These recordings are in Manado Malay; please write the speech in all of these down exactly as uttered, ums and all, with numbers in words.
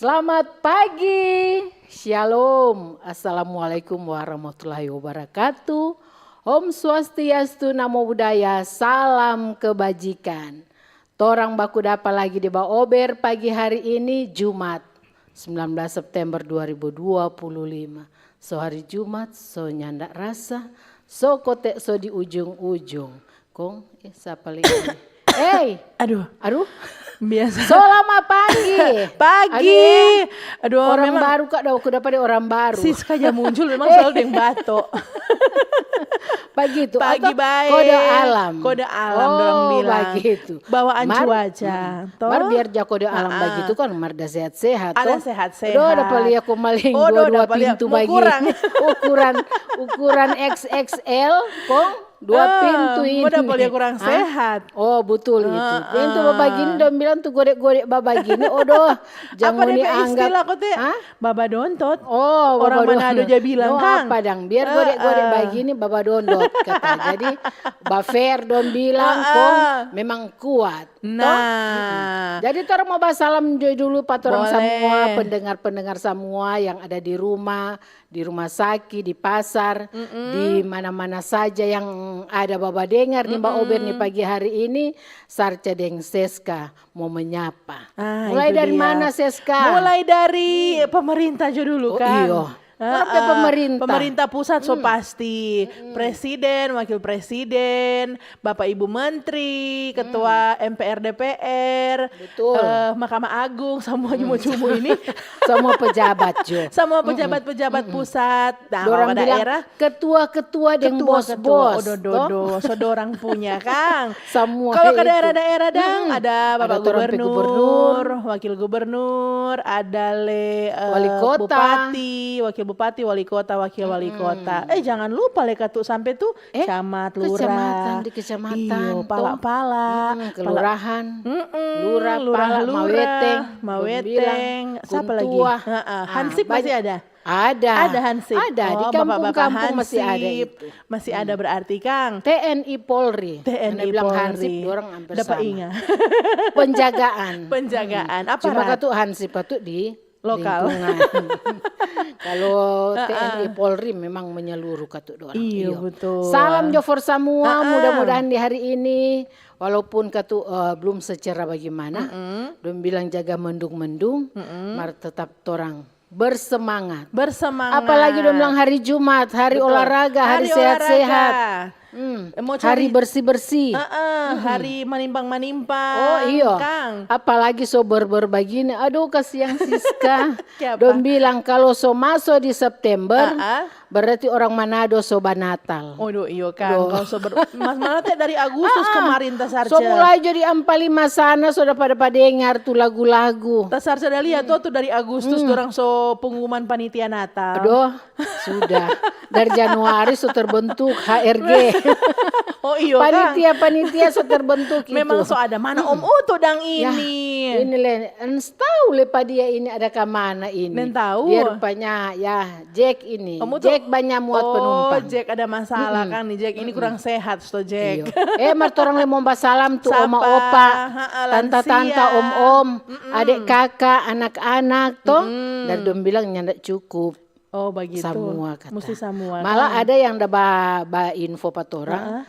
Selamat pagi. Shalom. Assalamualaikum warahmatullahi wabarakatuh. Om Swastiastu, Namo Buddhaya, salam kebajikan. Torang baku dapa lagi di Baober pagi hari ini, Jumat, sembilan belas September dua ribu dua puluh lima. So hari Jumat, so nyanda rasa, so kote, so di ujung-ujung. Kong, eh, sapa lagi? Hei! Aduh, Aduh, biasa. so lama pagi. Pagi. Aduh, ya. Aduh, Orang memang baru, Kak, dah aku dapa di orang baru. Siska ja muncul memang selalu deng bato. Begitu. Pagi Atau bae. Kode alam. Kode alam, Oh, dorang bilang. Begitu. Bawaan Mar- cuaca, Mm-mm. toh? Mar biar ja kode alam Ah, ah. Begitu kan, mar da sehat-sehat, Ada toh. sehat-sehat. Aduh, ada pali aku maling Oh, dua-dua ada pali pintu mau bagi. Kurang. Ukuran, ukuran X X L, kong dua Ah, pintu ini. Mau ada pali kurang Hah? Sehat. Oh, betul itu. Ah, Yang tu ah. Babagini dong bilang tu godek-godek Babagini. Odoh, jangan Apa ngoni depe anggap. istilah kote? Hah? Baba dontot. Oh, Orang Baba Manado Don-, ja bilang, no, Kang. Apa dang? Biar Ah, godek-godek ah. Bagini, Baba Dondot, kata. Jadi, Bafer dong bilang, Ah, kong ah. Memang kuat. Toh? Nah. Jadi, torang mau basalam jo dulu pa torang Boleh. Samua, pendengar-pendengar samua yang ada di rumah, di rumah saki, di pasar, di mana-mana saja yang ada Baba dengar ni, Baober ni pagi hari ini, Sarca deng Seska mo menyapa. Ah, Mulai itu dari dia. Mana, Seska? Mulai dari pemerintah jo dulu, Oh, Kang. iyo. Heeh. Kenapa pemerintah? Pemerintah pusat so pasti. Presiden, wakil presiden, Bapak Ibu Menteri, Ketua M P R D P R, Betul. eh, Mahkamah Agung, semuanya mau cumu ini. Semua pejabat jo. Sama pejabat-pejabat pusat. Nah, Dorang kalau bilang daerah, ketua-ketua deng ketua-ketua, bos-bos. odo-dodo, so dorang punya, Kang. Semua Kalau ke itu. daerah-daerah, dang, ada Bapak Ada torang pe Gubernur, Wakil Gubernur, ada le eh, Wali kota. Bupati, Wakil Bupati, Wali Kota, Wakil Wali Kota. Eh, jangan lupa le katu sampe tu Eh, camat, lurah. Kecamatan, di kecamatan, Iyo, toh. Pala-pala, Mm, kelurahan, Mm-mm, lurah, lurah, pala, lurah, maweteng, maweteng, gumbilang, sapa lagi? guntua. Heeh, Ah, hansip banyak. Masih ada? Ada. Ada hansip. Ada, di Oh, kampung-kampung bapak-bapak masih ada hansip. Itu. Masih ada berarti, Kang. T N I Polri. T N I Mana bilang Polri. Hansip, dorang hampir Dapat sama. Inga. Penjagaan. Penjagaan. Hmm. Apa Cuma rat? Katu Hansip Katu di Lokal. Lingkungan. Kalau T N I Polri memang menyeluruh Katu dorang. Iyo, betul. Salam jo for samua, Heeh. Mudah-mudahan di hari ini, walaupun Katu eh, belum secerah bagaimana, dong bilang jaga mendung-mendung, mar tetap torang bersemangat. Bersemangat. Apalagi dong bilang hari Jumat, hari Betul. olahraga, hari Hari sehat-sehat. olahraga. Hmm. Mau Hari cari- bersih-bersih. Heeh, hari manimpang-manimpang, Oh iyo, Kang. Apalagi so berber bagini. Aduh, kasiang Siska. Kiapa? Dong bilang kalau so maso di September, Ah, ah. Berarti orang Manado so banatal. Aduh, iyo, Kang. Kalau so ber- Mas Manado te dari Agustus Ah, ah. kemarin tasarca. So mulai jadi ampa lima sana so dapa-dapa dengar tu lagu-lagu. Tasarca da lia to, tu dari Agustus dorang so pengumuman panitia Natal. Aduh, sudah. Dari Januari so terbentuk H R G. Oh iyo, Kang. Panitia-panitia so terbentuk itu. Memang so ada mana Om Utu dang ini. Ini le, ens tahu le pa dia ini ada ka mana ini. Nen tahu. Dia rupanya ya Jack ini. Om Utu. Jack banyak muat Oh, penumpang. Jack ada masalah, Kang, nih, Jack. Ini kurang sehat, sto Jack. Iyo. Eh, mar torang le mo basalam tu Sapa? oma opa, Ha-ha, tanta-tanta, lansia. om-om, adek kaka, anak-anak, toh. Dari dong bilang nyanda cukup. Oh, begitu. Samua kata. Musti samua, Malah Kang. Ada yang da ba, ba info pa torang.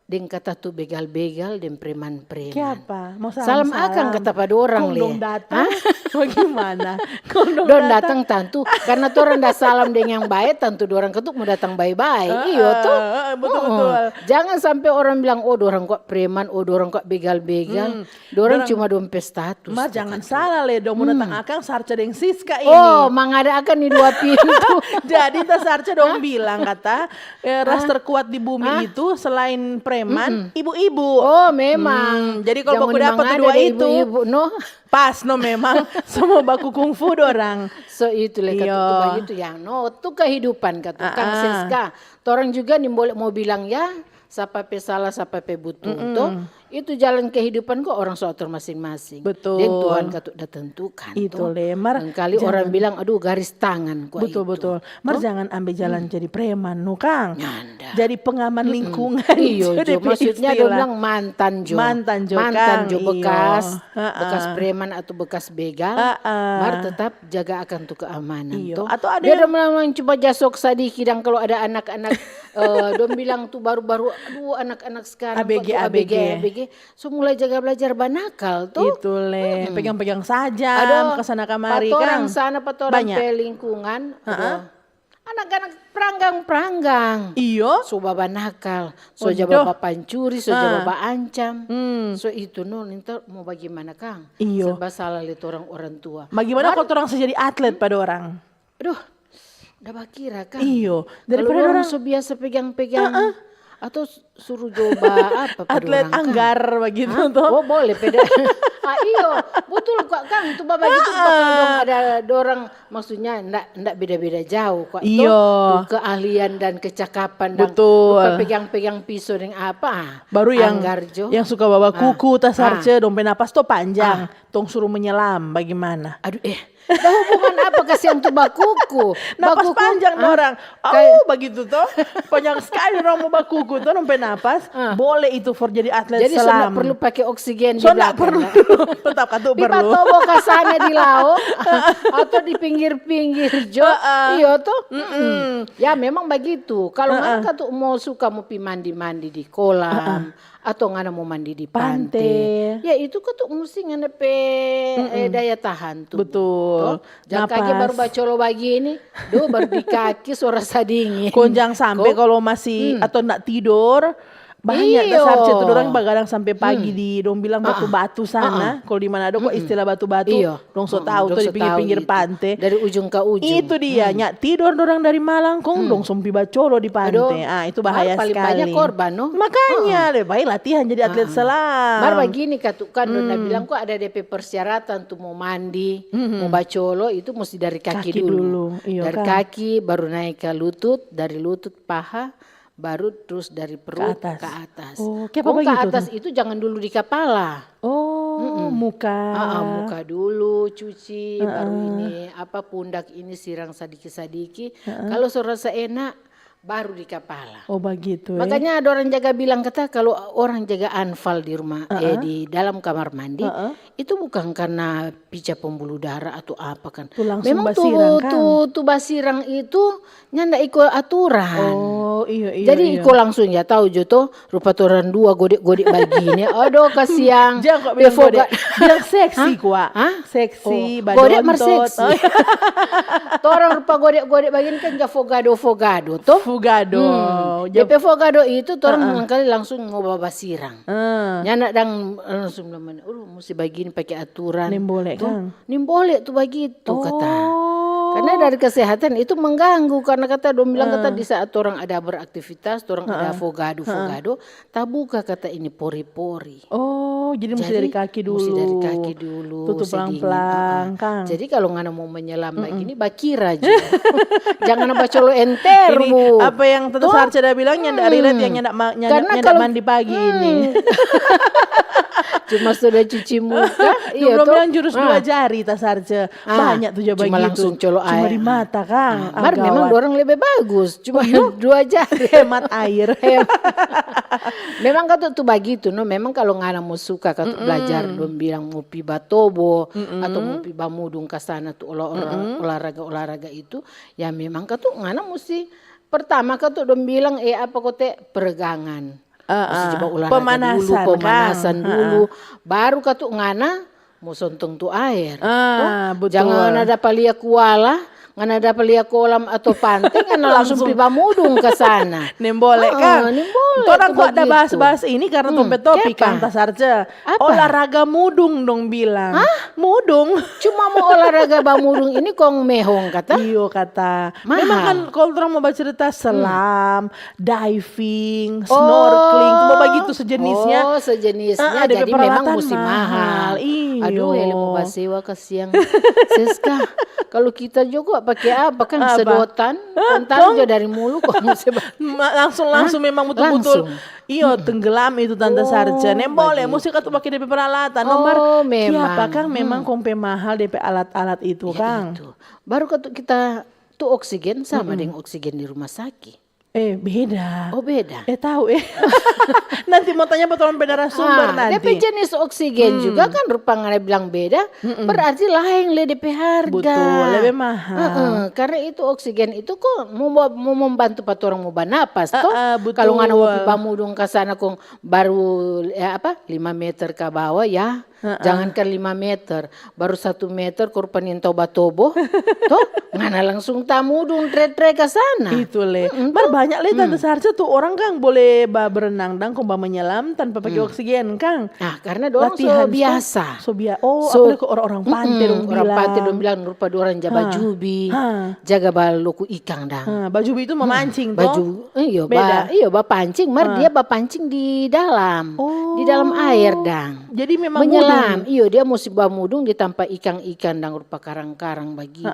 Deng kata tu begal-begal deng preman-preman. Kiapa? Mau Salam akang kata pa dorang. Kong dong datang? Bagaimana? Kong dong Dong datang tantu karena torang da salam deng yang bae, tantu dorang ketuk mo datang bae-bae. Iyo to. Betul-betul. Jangan sampe orang bilang, "Oh, dorang kok preman, oh, dorang kok begal-begal." Dorang cuma dong pe status. Mar jangan salah le, dong mo datang akang sarca deng Siska ini. Oh, mangada akang ni dua pintu. Jadi ta sarca dong bilang kata eh, ras terkuat di bumi itu selain preman, ibu-ibu. Oh, memang. Hmm, jadi kalau baku dapat dua itu, ibu-ibu, no. Pas no memang, semua baku kungfu dorang. So itu le katu bagitu ya. No, tu kehidupan katu. Kang Siska, torang juga nimbole mo bilang ya, sapa pe salah, sapa pe butul to. Itu jalan kehidupan kok orang so atur masing-masing. Betul. Deng Tuhan katu da tentukan. Itu to. Le, mar Kali orang bilang, aduh, garis tangan kok. Betul, itu. Betul. Mar to? Jangan ambil jalan jadi preman, no kang. Nyanda. Jadi pengaman lingkungan. Iyo, jo. Maksudnya dia bilang mantan jo. Mantan jo, mantan jo, kang. Iyo. Bekas, bekas preman atau bekas begal. Mar tetap jaga akan tu keamanan. Iyo. To. Atau ada dia yang memang cuma jasok sadiki dang kalau ada anak-anak, eh, dong bilang tu baru-baru, aduh, anak-anak sekarang ABG, kok tu ABG, ABG, ABG. So mulai jaga belajar banakal to. Itu le, pegang-pegang saja, ke sana kamari, kang. Patorang sana, patorang pe lingkungan, aduh. Anak-anak pranggang-pranggang. Iyo. So babanakal, so ja bapancuri, so ja babaancam. So itu no, ninta mo bagimana kang? Iyo. Serba salah le torang orang tua. Bagimana kalo torang so jadi atlet pa dorang? Aduh, da bakira kang. Iyo, daripada dorang so biasa pegang-pegang atau suruh jo ba apa pa dorang kang? Atlet anggar bagitu to. Oh, boleh peda. Ah, iyo, betul kok kang. Tu ba bagitu bakal dong ada dorang, maksudnya ndak, ndak beda-beda jauh kok. Iyo. Tu keahlian dan kecakapan dan pegang-pegang piso deng apa, ah, baru yang, anggar jo. Yang suka babakuku, tasarce, dong pe napas to panjang. Tong suruh menyelam, bagimana? Aduh, eh. Ada hubungan apa kasiang tu bakuku? Napas panjang dorang. Au, bagitu to. Panjang skali dorang mo bakuku to, dong pe napas. Boleh itu for jadi atlet selam. Jadi so ndak perlu pake oksigen di belakang. So ndak perlu. Tetap katu perlu. Pi batobo ka sana di lao atau di pinggir-pinggir jo. Iyo to. Ya memang bagitu. Kalau ngana katu mo suka mo pi mandi-mandi di kolam, atau ngana mo mandi di pante. Ya itu katu musti ngana pe, eh, daya tahan tubuh. Betul. To? Jang kage baru bacolo bagini, duh, baru di kaki so rasa dingin. Kong jang sampe kalo masih atau ndak tidor, bahaya. Iyo. Tasarce tu dorang bagadang sampe pagi di, dong bilang batu-batu sana. Kalo di Manado kok istilah batu-batu. Iyo. Dong so tau to di pinggir-pinggir pante. Dari ujung ka ujung. Itu dia, nya tidor dorang dari malam kong dong so pi bacolo di pante. Ah, itu bahaya skali. Paling banya korban, no? Makanya, lebe bae latihan jadi atlet selam. Mar bagini katu kan, dong da bilang kok ada depe persyaratan tu mo mandi, mo bacolo itu musti dari kaki dulu. Iyo kan. Dari kaki, baru nae ka lutut, dari lutut paha, baru trus dari perut ka atas. Oh, kiapa bagitu? Kong ka atas itu jangan dulu di kapala. Oh, muka. Ah, ah, muka dulu cuci, baru ini apa, pundak ini sirang sadiki-sadiki. Kalo so rasa enak, baru di kapala. Oh, bagitu, eh. Makanya ada orang jaga bilang kata kalo orang jaga anfal di rumah, eh, di dalam kamar mandi, itu bukan karena pica pembuluh darah atau apa kan. Memang tu basirang kan? Tu, tu basirang itu nyanda iko aturan. Oh, iyo, iyo. Jadi iko langsung ya tau jo to, rupa torang dua gode-gode bagini. Aduh, kasiang. Jang kok bilang gode. Bilang seksi kwa. Hah? Seksi, badontot. Gode mar seksi. Torang rupa gode-gode bagini kan ja fogado-fogado to. Fogado. Depe fogado itu torang mangkali langsung mo babasirang. Nyanda dang langsung bilang, "Aduh, musti bagini pake aturan." Nimbole kang. Nimbole tu bagitu kata. Karena dari kesehatan itu mengganggu, karena kata dong bilang kata di saat torang ada beraktivitas, torang ada fogado-fogado, tabuka kata ini pori-pori. Oh, jadi musti dari kaki dulu. Musti dari kaki dulu, tutup pelang-pelang kang. Jadi kalo ngana mo menyelam bagini, bakira jo. Jangan bacolo enter, Bu. Apa yang Tante Sarce da bilang, nyanda relate yang nyanda mandi pagi ini. Cuma sudah cuci muka. Belum bilang jurus dua jari, Tante Sarce. Banyak tu ja bagitu. Cuma langsung colo aer. Cuma di mata kang. Mar memang dorang lebe bagus. Cuma dua jari. Hemat air. Memang katu tu bagitu no. Memang kalo ngana mo suka katu blajar, dong bilang mo pi batobo atau mo pi bamudung ka sana tu ola-, ola-, olahraga-olahraga itu, ya memang katu ngana musti pertama katu dong bilang, eh, apa kote, peregangan. Musti coba olahraga dulu, pemanasan dulu, baru katu ngana mo sontong tu aer. Ah, betul. Jang ngana dapa lia kuala, ngana dapa lia kolam atau pante, ngana langsung pi bamudung ka sana. Nimbole kang. Nimbole. Torang kok ada bahas-bahas ini karena tong pe topik kang, Tante Sarce. Apa? Olahraga mudung dong bilang. Hah? Mudung. Cuma mo olahraga bamudung ini kong mehong kata? Iyo kata. Mahal. Memang kan kalo torang mo bacerita selam, diving, snorkeling, cuma bagitu sejenisnya. Oh, sejenisnya. Jadi memang musti mahal. Iyo. Aduh, hele mo basewa kasiang. Seska, kalo kita jo pake apa kang, sedotan, kontan jo dari mulu kong. Langsung, langsung memang betul-betul. Iyo, tenggelam itu Tante Sarce. Nembole, bagitu. Musti katu pake depe peralatan. Nomor Oh, kiapa memang. Kang memang kong pe mahal depe alat-alat itu, Ya, Kang. Itu. Baru katu kita tu oksigen sama deng oksigen di rumah sakit. Eh, beda. Oh, beda. Eh, tahu eh. Nanti mau tanya pa torang pe narasumber Ah, nanti. Depe jenis oksigen juga kan rupa ngana bilang beda, berarti laeng le depe harga. Betul, lebe mahal. Heeh, karena itu oksigen itu kok mau ba- mau membantu pa torang mau banapas toh. Heeh, betul. Kalau ngana mo pi bamudung ka sana kong baru ya apa lima meter ka bawah ya. Jangankan lima meter, baru satu meter kong rupa nintau batobo, toh ngana langsung tamudung tre-tre ka sana. Itu le. Mar banyak le Tante Sarce tu orang Kang boleh ba berenang dang kong ba menyelam tanpa pake oksigen Kang. Nah, karena dorang so Latihan, biasa. So bia- oh, So- apalagi orang-orang pante dong Orang bilang. pante dong bilang rupa dorang ja bajubi, Ha. jaga baloku ikang dang. Nah, bajubi itu memancing toh. Baju, iyo, Beda. ba, iyo, ba pancing, mar dia ba pancing di dalam, Oh. di dalam air dang. Jadi memang Menyelam, iyo, dia musti bamudung di tampa ikang-ikang dang rupa karang-karang bagitu.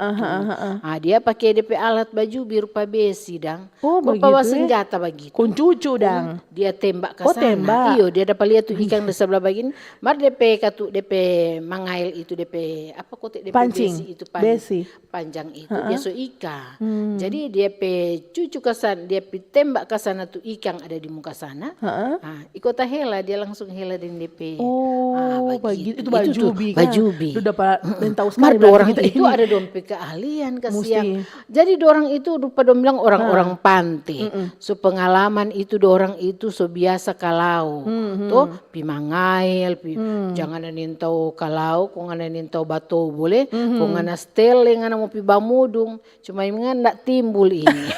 Ah, dia pake depe alat bajubi rupa besi dang, Oh, rupa bagitu, eh. Senjata bagitu. Kong cucu dang. Dia tembak ka Oh, sana. Tembak. Iyo, dia dapa lia tu ikang di sebelah bagini. Mar depe katu depe mangael itu depe apa kote depe Pancing. Besi itu pan- Besi. Panjang itu dia so ika. Jadi dia pe cucu ka sana, dia pe tembak ka sana tu ikang ada di muka sana. Ah, iko ta hela dia langsung hela deng depe. Oh, Ah, bagitu. Itu bajubi kan. Bajubi. Itu udah pa- dan tahu Mar sekali dorang berarti kita itu ini. Ada dong pe keahlian kasiang. Musti. Jadi dorang itu rupa dong bilang orang-orang pante. So pengalaman itu dorang itu so biasa kalau. Toh pi mangael, pi jangan ada nintau kalau, kong ada nintau bato boleh, kong ada stel yang ada mau pi bamudung. Cuma ini kan ndak timbul ini.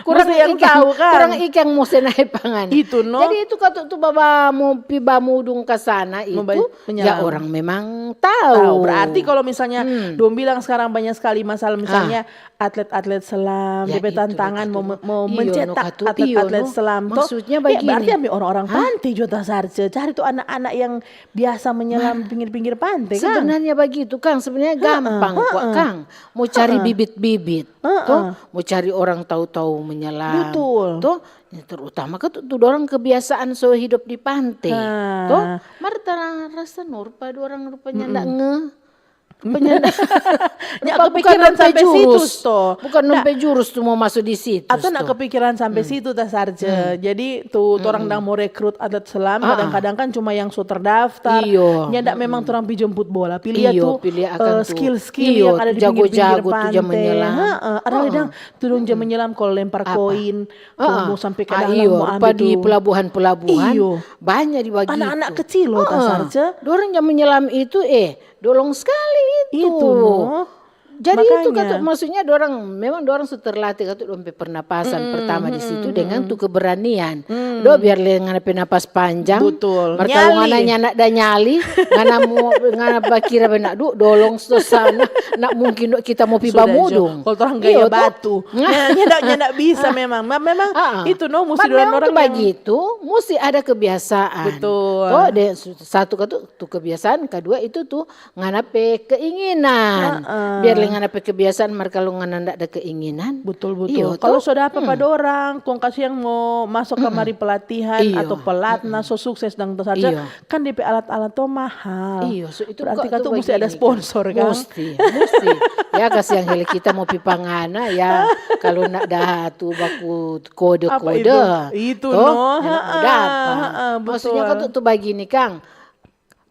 Musti yang tahu, kan? Kurang ikang mo se nae pangan. Itu, no. Jadi itu katu tu baba mo pi bamudung ka sana itu, ba- ya menyelam. Orang memang tahu. Tahu. Berarti kalau misalnya dong bilang sekarang banyak sekali masalah misalnya atlet-atlet selam, Ya, depe itu, tantangan itu. Mau, mau Iyo, mencetak no, katu, atlet-atlet iyo, no. Selam toh. Maksudnya Ya, begini. Berarti ambil orang-orang pantai juga Tante Sarce. Cari tuh anak-anak yang biasa menyelam pinggir-pinggir pantai kan. Sebenarnya begitu, Kang. Sebenarnya gampang kok, Kang. Mau cari bibit-bibit, toh, mau cari orang tahu-tahu menyelam, Betul. Toh, ya, terutama kan tuh, tuh orang kebiasaan so hidup di pantai, toh. Mar tara rasa no rupa orang rupanya ndak nge. Rupanya ndak. Nyak Rupa kepikiran bukan sampai jurus. Situ, toh. Bukan Ndak. Sampai jurus tuh mau masuk di situ. Atau nak kepikiran sampai situ Tante Sarce. Jadi tuh orang dang mau rekrut atlet selam, kadang-kadang kan cuma yang so terdaftar. Iyo. Nyanda memang orang pi jemput bola. Pilih Iyo, tuh pilih akan eh, tuh. Skill-skill Iyo, yang ada di pinggir-pinggir jago-jago tuh pantai. jam menyelam. Heeh, ada dang tuh dong jam menyelam kalau lempar koin, tuh Ah, mau sampai ke ah, dalam iyo, mau rupa ambil di tuh. Pelabuhan-pelabuhan Iyo. Banyak di bagitu. Anak-anak kecil loh, Tante Sarce. Dorang jam menyelam itu, eh, dolong sekali itu. Itu, no. Jadi itu Makanya. Katu, maksudnya dorang memang dorang su terlatih katu dong pe pernapasan pertama di situ dengan tu keberanian. Do biar le ngana pe napas panjang. Betul. Mar kalau Nyali. Ngana nyanda ada nyali, ngana mau ngana bakira benak du dolong so sana, nak mungkin do kita mau pi Sudah, bamudung. Jo. Kalau orang gaya Iyo, toh. Batu. Nyanda, nyanda, nyanda bisa memang. Ma- Memang Ah, ah. Itu no musti Mar memang orang tu yang bagitu, musti ada kebiasaan. Betul. Toh, de, su- satu katu tu kebiasaan, kedua itu tu ngana pe keinginan. Biar le ngana pe kebiasaan, mar kalau ngana ndak ada keinginan. Betul betul. Iyo, Kalau toh? Sudah apa pa dorang, kong kasi yang mau masuk kamari pelatihan Iyo. Atau pelatnas so sukses dang Tante Sarce, Iyo. Kan depe alat-alat to mahal. Iyo, so itu Berarti kok katu tu musti ada begini, sponsor kan? Musti, musti. Ya kasihan hele kita mau pi pangana ya, kalau ndak ada tu baku kode-kode. Apa itu? Itu, Toh, no. Ndak mau Ha-a, dapa. ha-a, Maksudnya betul. Katu tu bagini kang,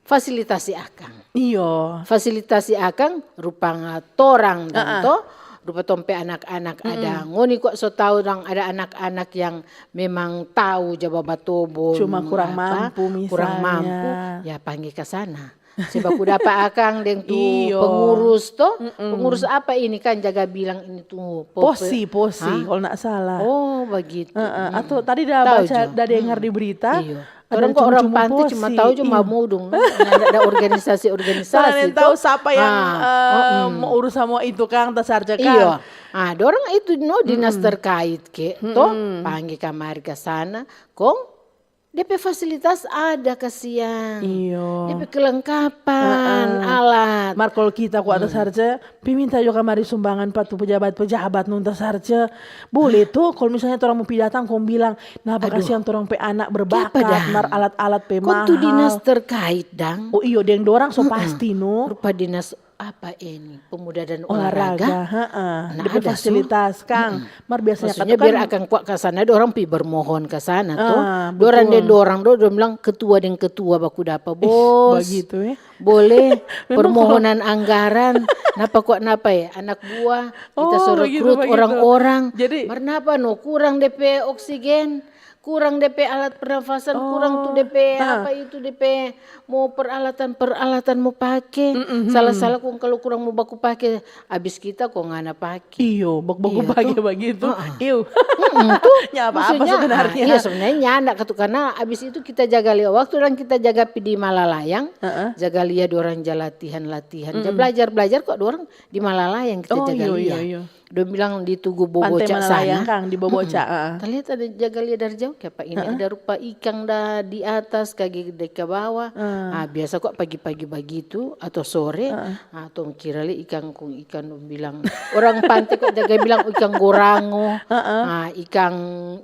fasilitasi akang. Iyo. Fasilitasi akang rupa torang dang to, rupa tong pe anak-anak ada. Ngoni kwa so tau dang ada anak-anak yang memang tau ja babatobo, Cuma kurang apa, mampu kurang misalnya. Mampu, ya pangge ka sana. Se baku dapa akang deng tu Iyo. Pengurus to, pengurus apa ini kan jaga bilang ini tu po- Posi, posi, Hah? Kalau ndak salah. Oh begitu. Heeh, atau tadi dah Tahu baca, jo. Dah dengar di berita. Iyo. Ada Orang kok orang cuma-cuma Pante cuma posi. Tahu jo Iyo. Mamudung. Nggak ada organisasi-organisasi. Soalnya yang To. tahu siapa yang Ah, eh, mau urus sama itu kang, Tante Sarce kang. Iyo. Ah, dorang itu no dinas terkait ke, to pangge kamari ka sana, kong Depe fasilitas ada, kasiang. Iyo. Depe kelengkapan, alat. Mar kalu kita kwa, Tante Sarce, pi minta jo kamari sumbangan pa tu pejabat-pejabat no, Tante Sarce. Boleh tu, kalu misalnya torang mo pi datang kong bilang, "Napa, kasiang torang pe anak berbakat, mar alat-alat pe mahal." Kon tu dinas terkait, dang. Oh iyo, deng dorang so pasti no. Rupa dinas apa ini, pemuda dan olahraga. Olahraga, heeh. Nah, depe fasilitas, kang. Mar biasanya maksudnya biar akang kwa ka sana, dorang pi bermohon ka sana to. Dorang deng dorang do, dong bilang ketua deng ketua baku dapa, "Bos, bagitu, eh. Boleh permohonan anggaran, napa kwa napa ya, anak buah, kita so rekrut orang-orang. Mar napa no, kurang depe oksigen, kurang depe alat pernafasan, kurang tu depe apa itu, depe mo peralatan-peralatan mo pake. Salah-salah kong kalu kurang mo baku pake, abis kita kong ngana pake." Iyo, baku-baku pake bagitu. Iyo. Nya apa-apa sebenarnya. Iya, sebenarnya nyanda katu, karena abis itu kita jaga lia waktu dan kita jaga pi di Malalayang, jaga lia dorang ja latihan-latihan, ja belajar-belajar kwa dorang di Malalayang kita jaga lia. Dong bilang di Tugu Boboca sana. Kang, di Boboca. Talihat ada jaga lia dari jauh, kiapa ini ada rupa ikang da di atas, kage de ka bawa. Ah, biasa kwa pagi-pagi bagitu atau sore. Ah, tong kira le ikang kong ikang dong bilang. Orang pante kwa jaga bilang ikang gorango. Ah, ikang,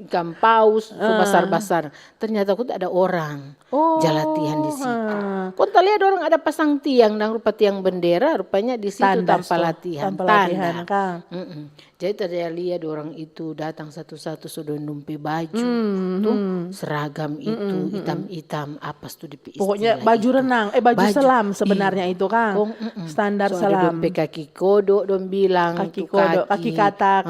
ikang paus, so basar-basar. Ternyata kwa ada orang ja latihan di situ. Kong talia dorang ada pasang tiang, dang rupa tiang bendera, rupanya di situ tampa latihan, tampa latihan, kang. Jadi talia dorang itu datang satu-satu so dong pe baju tu seragam itu, itam-itam, apa tu depe istilah itu. Pokoknya baju renang, eh, baju selam sebenarnya itu, kang. Standar selam. So ada dong pe kaki kodok, dong bilang, kaki kodok, kaki katak.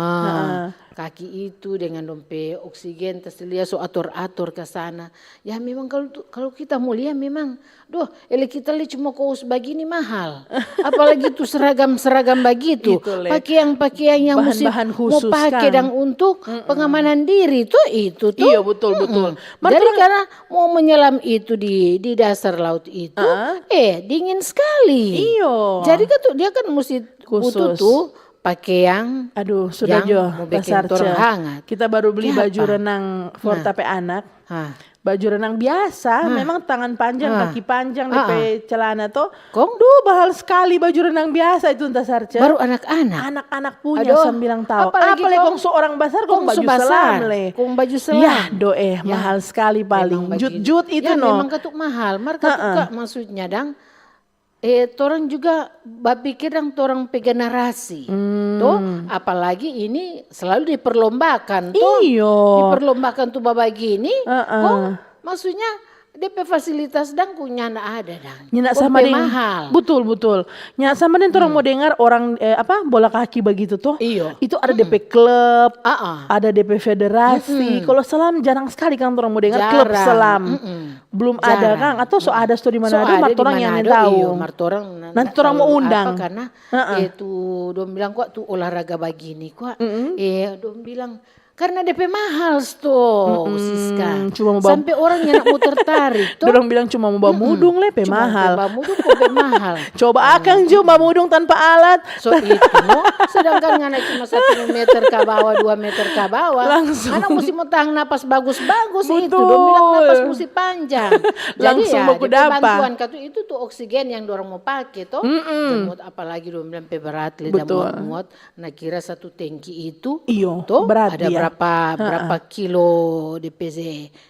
Kaki itu dengan dong pe oksigen, talia so ator-ator ka sana. Ya memang kalu tu, kalu kita mo lia memang, doh, ele kita le cuma kous bagini mahal. Apalagi tu seragam-seragam bagitu. Pakeang-pakeang yang musti mo pake dang untuk pengamanan diri tu itu tu. Iyo, betul, betul. Jadi karena mo menyelam itu di, di dasar laut itu, eh, dingin skali. Iyo. Jadi kan tu dia kan musti butuh tu pakeang. Aduh, sudah jo, mo beking torang hangat. Kita baru beli baju renang for ta pe anak. Baju renang biasa, memang tangan panjang, kaki panjang, depe celana to. Kong? Duh, mahal skali baju renang biasa itu, Tante Sarce. Baru anak-anak. Anak-anak punya, sambilang tau. Apalagi kong so orang basar, kong baju selam le. Kong baju selam. Yah, do eh, mahal skali paling. Jut-jut itu no. Memang katu mahal, mar katu ka, maksudnya dang. Eh, torang juga bapikir dang torang pe generasi. To, apalagi ini selalu diperlombakan to. Iyo. Diperlombakan tu babagini, kong maksudnya depe fasilitas dang kong nyanda ada dang. Nyanda sama deng mahal. Betul, betul. Nyanda sama deng torang mo dengar orang, eh, apa, bola kaki bagitu to. Iyo. Itu ada depe klub, ada depe federasi. Kalau selam jarang skali kan torang mo dengar klub selam. Belum ada, kang? Atau so ada sto di Manado, mar torang yang tau. Iyo, mar torang nanti torang mo undang. Karena, eh, tu dong bilang kwa tu olahraga bagini kwa. Eh, dong bilang, karena depe mahal sto, Siska. Sampe orang nyanda mo tertarik to. Dorang bilang cuma mo bamudung le, pe mahal. Cuma mo bamudung kong pe mahal. Coba akang jo bamudung tanpa alat. So itu no, sedangkan ngana cuma satu meter ka bawa, dua meter ka bawa, ngana musti mo tahang napas bagus-bagus itu. Dong bilang napas musti panjang. Jadi ya, depe bantuan katu itu tu oksigen yang dorang mo pake to. Jemut apalagi dong bilang pe berat le da muat-muat. Nah, kira satu tengki itu to ada berapa, berapa kilo depe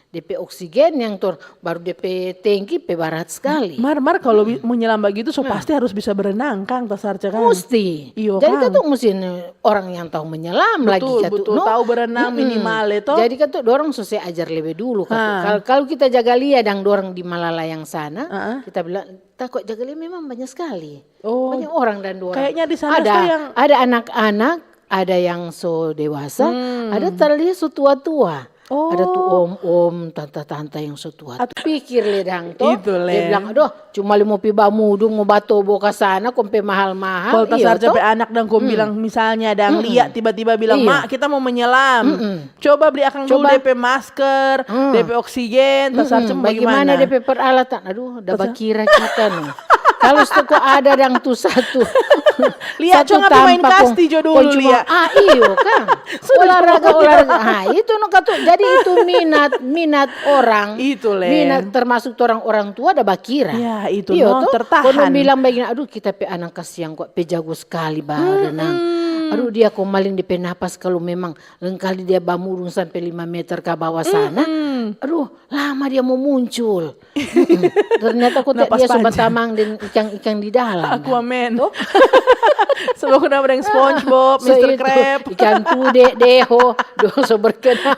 depe oksigen yang tor, baru depe tengki pe barat skali. Mar, mar, kalau menyelam bagitu, so pasti harus bisa berenang, kang, Tante Sarce, kang. Musti. Iyo, jadi kang. Katu musti orang yang tahu menyelam lagi katu, betul, no? Tahu berenang minimal, ya, toh? Jadi katu dorang so se ajar lebe dulu, katu. Kalau, kalau kita jaga lia dang dorang di Malalayang sana, kita bilang, "Ta kok jaga lia memang banyak skali." Oh. Banyak orang dan dorang. Kayaknya di sana ada, yang ada anak-anak, ada yang so dewasa, ada talia so tua-tua. Ada tu om-om, tanta-tanta yang so tua. Pikir le dang to. Itu le. Dia bilang, "Aduh, cuma le mo pi bamudung, mo batobo ka sana, kong pe mahal-mahal." Kalau Tante Sarce pe anak dang kong bilang, misalnya dang lia tiba-tiba bilang, "Ma, kita mo menyelam." Coba beli akang dulu depe masker, depe oksigen, Tante Sarce bagimana? Bagimana depe peralatan? Aduh, da bakira kita no. Kalu stoko ada dang tu satu. Lia, cuma main kasti jo dulu, Lia. Ah, iyo kan. Olahraga, olahraga. Ah, itu no katu. Jadi itu minat, minat orang. Itu le. Minat termasuk orang, orang tua ada bakira. Ya, itu no, tertahan. Kono bilang begini, aduh kita pe anak kasiang kok, pe jago skali badanang. Aduh dia kong maling dia pe napas kalu memang lengkali dia bamudung sampe lima meter ka bawa sana. Aduh, lama dia mo muncul. Ternyata kote dia so batamang deng ikang-ikang di dalam. Aquaman. So baku dapa deng SpongeBob, Mister Crab. Ikan tude, deho, do so berkena.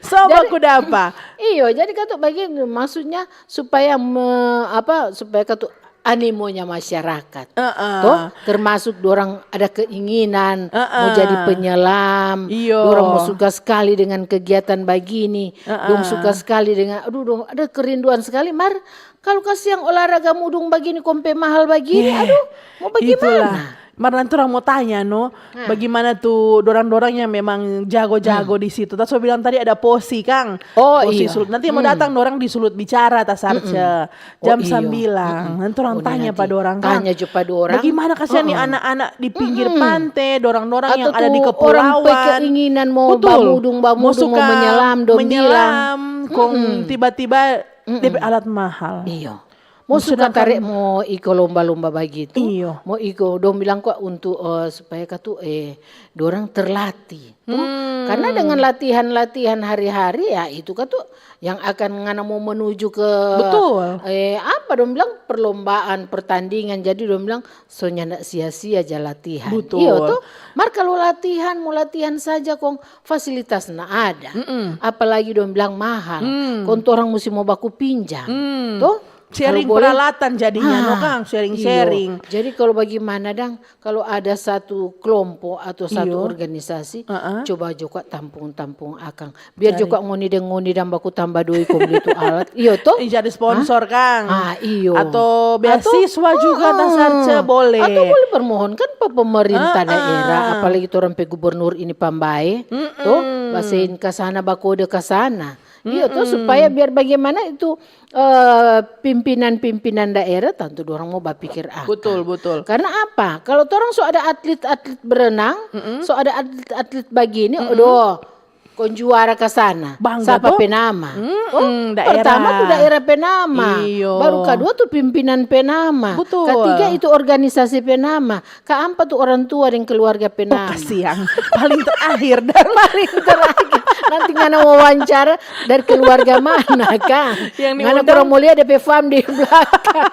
So baku dapa. Iyo, jadi katu bagitu maksudnya supaya me, apa supaya katu animonya masyarakat. Toh, termasuk dorang ada keinginan mo jadi penyelam, dorang mo suka skali dengan kegiatan bagini, dong suka skali dengan, aduh dong ada kerinduan skali, mar kalu kasiang olahraga mudung bagini kong pe mahal bagini, aduh mo bagimana? Mar nanti orang mo tanya no, bagimana tu dorang-dorang yang memang jago-jago di situ. Tadi so bilang tadi ada posi kang. Oh iya. Nanti mo datang dorang di sulut bicara ta Sarce. Jam sambilang. Nanti orang tanya pa dorang kang. Tanya jo pa dorang. Bagimana kasiang ni anak-anak di pinggir pante, dorang-dorang yang ada di kepulauan. Atau tu orang pe keinginan mo bamudung, bamudung, mo menyelam, dong bilang. Kong tiba-tiba depe alat mahal. Iyo. Mo suka tare mo iko lomba-lomba bagitu. Iyo. Mo iko dong bilang kwa untuk eh, supaya katu eh dorang terlatih. Toh? Karena dengan latihan-latihan hari-hari ya itu katu yang akan ngana mo menuju ke eh apa dong bilang perlombaan, pertandingan. Jadi dong bilang so nyanda sia-sia ja latihan. Iyo toh. Mar kalu latihan mo latihan saja kong fasilitas na ada. Apalagi dong bilang mahal. Kong torang musti mo baku pinjam. Toh? Sharing peralatan jadinya no kang, sharing-sharing. Jadi kalu bagimana dang, kalu ada satu kelompok atau satu organisasi, coba jo kwa tampung-tampung akang. Biar jo kwa ngoni deng ngoni dang baku tamba doi kong bli tu alat. Iyo to? Jadi sponsor kang. Ah iyo. Atau beasiswa juga ta Sarce boleh. Atau boleh permohonkan pa pemerintah daerah, apalagi torang pe gubernur ini pambae. To? Basein kasana, bakode kasana. Iyo to, supaya biar bagimana itu eh, pimpinan-pimpinan daerah tantu dorang mo bapikir akang. Betul, betul. Karna apa? Kalo torang so ada atlit-atlit berenang, so ada atlit-atlit bagini, aduh, kong juara ka sana. Sapa pe nama? Pertama tu daerah pe nama. Baru kadua tu pimpinan pe nama. Katiga itu organisasi pe nama. Kaampa tu orang tua deng keluarga pe nama. Oh, kasiang. Paling terakhir dan paling terakhir. Nanti ngana wawancara dari keluarga mana kang? Ngana kurang mo lia depe fam di blakang.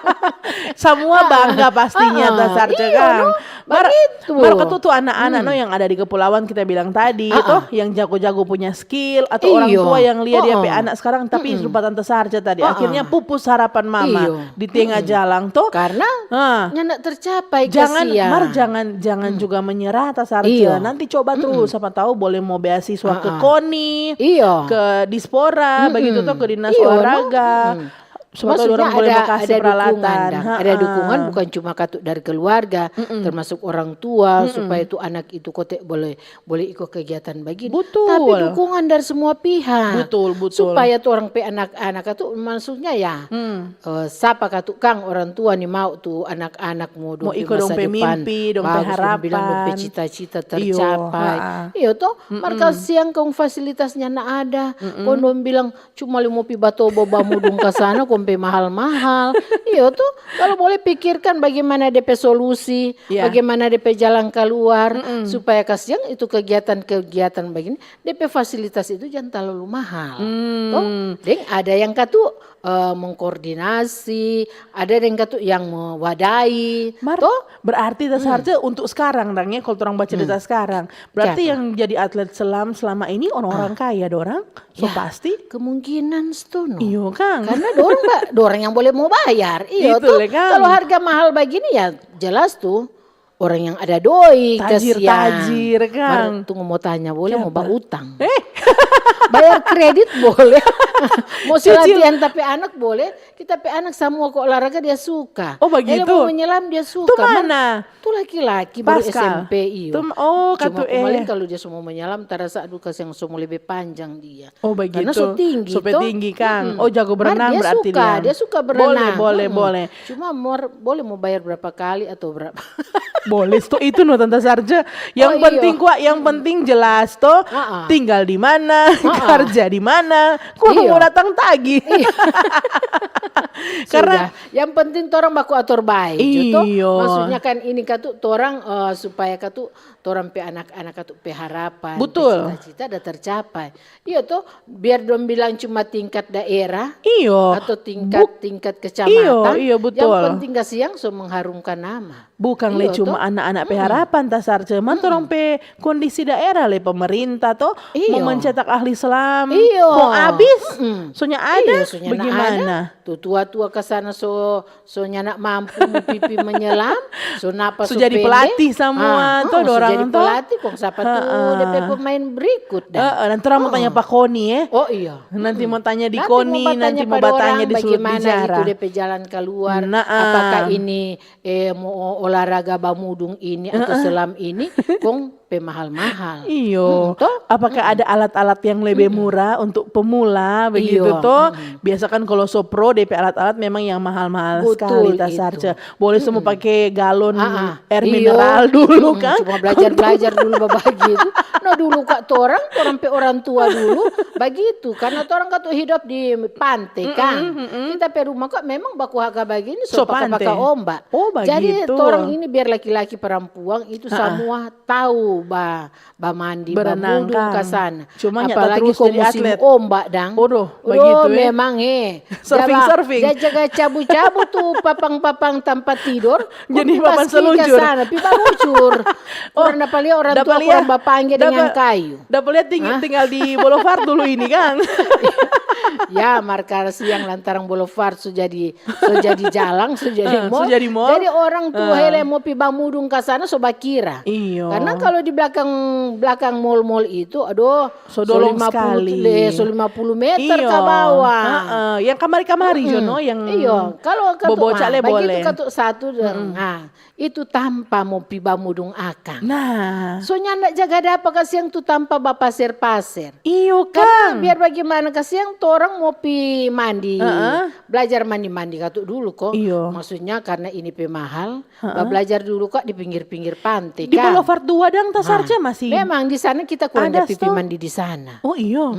Samua bangga pastinya ta Sarce kang. Mar, mar katu tu anak-anak no yang ada di kepulauan kita bilang tadi toh, yang jago-jago punya skill atau orang tua yang lia dia pe anak sekarang tapi lupa tante Sarce tadi. Akhirnya pupus harapan mama di tenga jalang toh. Karna nyanda tercapai. Jangan, mar jangan, jangan juga menyerah ta Sarce. Nanti coba terus, sapa tau boleh mo beasiswa ke koni, ke dispora, bagitu to ke dinas olahraga. Sapa tau dorang boleh mo kasi peralatan. Ada dukungan bukan cuma katu dari keluarga, termasuk orang tua, supaya tu anak itu kote boleh boleh iko kegiatan bagini. Betul. Tapi dukungan dari semua pihak. Betul, betul. Supaya tu orang pe anak-anak itu maksudnya ya, eh, sapa katu kang orang tua ni mau tu anak-anak mo dong pe masa depan. Mo iko dong pe mimpi, dong pe harapan. Dong pe cita-cita tercapai. Iyo to, mar kasiang kong fasilitasnya na ada. Kong dong bilang, cuma lei mo pi batobo bamudung ka sana kong pe mahal-mahal. Iyo to, kalo boleh pikirkan bagimana depe solusi, bagimana depe jalan kaluar, supaya kasiang itu kegiatan-kegiatan bagini, depe fasilitas itu jang talalu mahal. To, deng ada yang katu, eh, mengkoordinasi, ada deng katu yang mewadai. Mar, to? Berarti ta Sarce untuk sekarang dang ya, kalo torang bacerita sekarang. Berarti yang jadi atlet selam selama ini orang-orang kaya dorang? So pasti. Kemungkinan sto no. Iyo kang. Karna dorang ba, dorang yang boleh mo bayar. Iyo to. Kalo harga mahal bagini ya jelas tu orang yang ada doi. Tajir-tajir kang. Mar, tunggu mo tanya, boleh mo bautang? Eh. Bayar kredit boleh. Mau se latihan tapi anak boleh. Kita pe anak samua ko olahraga dia suka. Oh, bagitu? Hele, mau menyelam dia suka. Tu mana? Tu laki-laki baru S M P, iyo. Cuma kemarin kalau dia so mau menyelam, tarasa aduh kasiang so mo lebe panjang dia. Oh, bagitu. Karena so tinggi, so pe tinggi, kang. Oh, jago berenang berarti dia. Dia suka berenang. Boleh, boleh, boleh. Cuma boleh mo bayar berapa kali atau berapa? Boleh, sto itu no, Tanta Sarce. Yang penting kwa, yang penting jelas to. Tinggal di mana, kerja di mana. Kwa mo datang tagi. Karena yang penting torang baku ator bae, jo to. Maksudnya kan ini katu torang, eh, supaya katu torang pe anak-anak katu pe harapan, pe cita-cita da tercapai. Iyo to, biar dong bilang cuma tingkat daerah atau tingkat, tingkat kecamatan, iyo, betul. Yang penting kasiang so mengharumkan nama. Bukang le cuma anak-anak pe harapan, Tanta Sarce, man torang pe kondisi daerah le, pemerintah to, mo mencetak ahli selam, mo abis, sonya ada, bagaimana? Tu tua-tua ka sana so, so nyanda mampu mo pipi menyelam, so napa so jadi pelatih samua, to, so jadi pelatih, kong sapa tu de pe pemain berikut dah. Dan torang mo tanya pa Koni, eh. Oh, iya. Nanti mo tanya di Koni, nanti mo batanya di Sulut Bicara. Bagaimana itu de pe jalan kaluar, apakah ini eh, mo olahraga bamudung ini atau selam ini, kong pe mahal-mahal. Iyo. Apakah ada alat-alat yang lebe murah untuk pemula begitu to? Biasa kan kalau so pro, de pe alat-alat memang yang mahal-mahal skali, Tanta Sarce. Boleh so mo pake galon air mineral dulu kan? Cuma belajar-belajar dulu bagitu. No, dulu kwa torang, torang pe orang tua dulu bagitu. Karena torang katu hidup di pante kan. Kita pe rumah kwa memang baku haga bagini, so paka-paka ombak. Oh, bagitu. Jadi, torang ini biar laki-laki parampuang itu samua tau ba, bamandi, bamudung ka sana. Cuma nyanda terus jadi atlet. Apalagi ko musim ombak dang. Waduh, bagitu, eh. Memang, eh. Surfing, surfing. Ja jaga cabu-cabu tu papang-papang tampa tidor. Jadi papan seluncur. Sana, pi baluncur. Kurang dapa lia orang tua, kurang bapangge dengan kayu. Dapa lia tinggal di Boulevard dulu ini, kang. Ya, mar kasiang lantaran Boulevard so jadi, so jadi jalang, so jadi mall. Jadi orang tu hele mo pi bamudung ka sana so bakira. Iyo. Karena kalau di belakang, belakang mall-mall itu, aduh, so dolong skali. So lima puluh meter ka bawah. Heeh, yang kamari-kamari jo no, yang iyo. Kalau katu, bagitu katu satu, nah, itu tampa mo pi bamudung akang. Nah. So nyanda jaga dapa kasiang tu tampa bapaser-paser. Iyo, kang. Karena biar bagaimana kasiang torang mo pi mandi, belajar mandi-mandi katu dulu ko. Iyo. Maksudnya karena ini pe mahal, bablajar dulu kwa di pinggir-pinggir pante, kang. Di Boulevard dua dang, Tanta Sarce, masih. Memang di sana kita kurang ada pipi mandi di sana. Oh, iyo.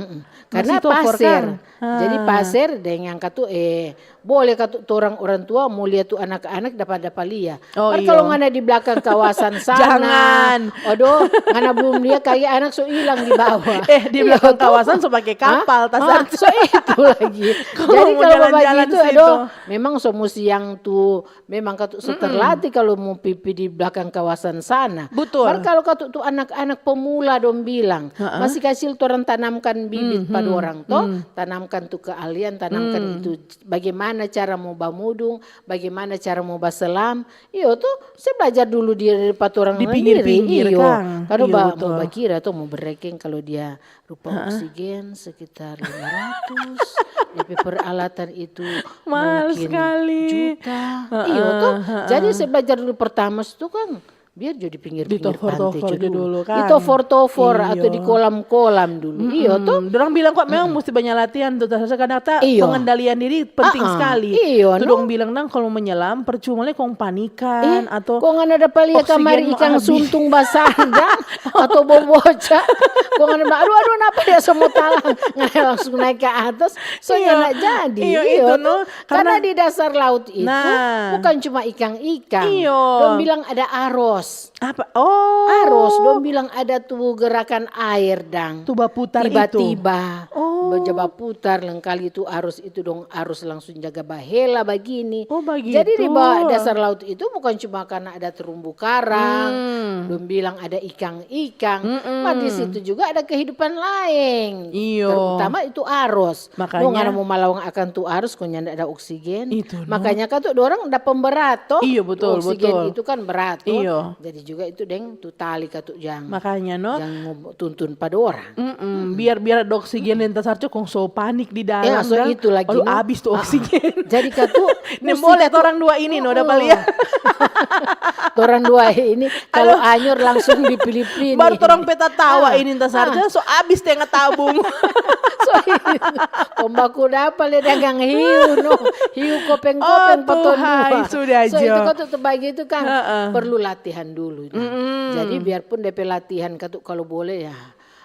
Karena paser. Jadi paser deng yang katu, eh, boleh katu torang orang tua mo lia tu anak-anak dapa-dapa lia. Oh, iyo. Mar kalau ngana di belakang kawasan sana, aduh, ngana belum lia kali anak so ilang di bawah. Eh, di belakang kawasan so pake kapal, Tanta Sarce. So itu lagi. Jadi kalau bagitu, aduh, memang so musti yang tu memang katu so terlatih kalu mo pipi di belakang kawasan sana. Butul. Mar kalu katu tu anak-anak pemula dong bilang, masih kacil torang tanamkan bibit pa dorang to, tanamkan tu keahlian, tanamkan itu bagaimana cara mo bamudung, bagaimana cara mo baselam. Iyo to, se blajar dulu di, pa torang sandiri. Di pinggir-pinggir, iyo. Kang. Kadu ba-, mo bakira to, mo berekeng kalu dia rupa oksigen sekitar lima ratus, depe peralatan itu mahal skali. Juta. Iyo to. Jadi se blajar dulu pertama tu kan, biar jo di pinggir-pinggir pante jo dulu. Di tofor-tofor atau di kolam-kolam dulu. Iyo to. Dorang bilang kwa memang musti banya latihan tu, karena pengendalian diri penting skali. Iyo, tu dong bilang nang kalu menyelam percuma le kong panikan atau kong ada dapa lia kamari ikang suntung basar dang. Atau boboca. Kong ada bilang, "Aduh, aduh, napa ya semua talang?" Ngana langsung naik ke atas. So nyanda jadi. Iyo, itu no. Karena di dasar laut itu bukan cuma ikang-ikang. Iyo. Dong bilang ada aros. Apa? Oh. Aros, dong bilang ada tu gerakan air dang. Tu baputar itu. Tiba-tiba. Oh. Baja baputar, lengkali itu aros itu dong, aros langsung jaga bahela bagini. Oh, bagitu. Jadi di bawah dasar laut itu bukan cuma karena ada terumbu karang, dong bilang ada ikang-ikang, ma di situ juga ada kehidupan laeng. Iyo. Terutama itu aros. Makanya. Dong ada mo malawang akang tu aros, kong nyanda ada oksigen. Itu, no. Makanya kan tu dorang ada pemberat, to? Iyo, betul, betul. Oksigen itu kan berat, to? Iyo. Jadi juga itu deng tu tali katu jang. Makanya, no? Jang mo tuntun pa dorang. Mm-mm. Biar biar ada oksigen deng tasarco kong so panik di dalam. Ya, so itu lagi. Aduh, abis tu oksigen. Jadi katu ne boleh orang dua ini, no, dapat lihat. Orang dua ini kalau anyor langsung dipilih-pilih. Baru orang peta tawa ini tasarco so abis tengah tabung. Tombaku dapa le dagang hiu, no. Hiu kopeng-kopeng oh, potong dua. Sudah so, itu katu tu bagitu kan perlu latihan dulu. Nah. Mm-mm. Jadi biarpun depe latihan katu kalau boleh ya.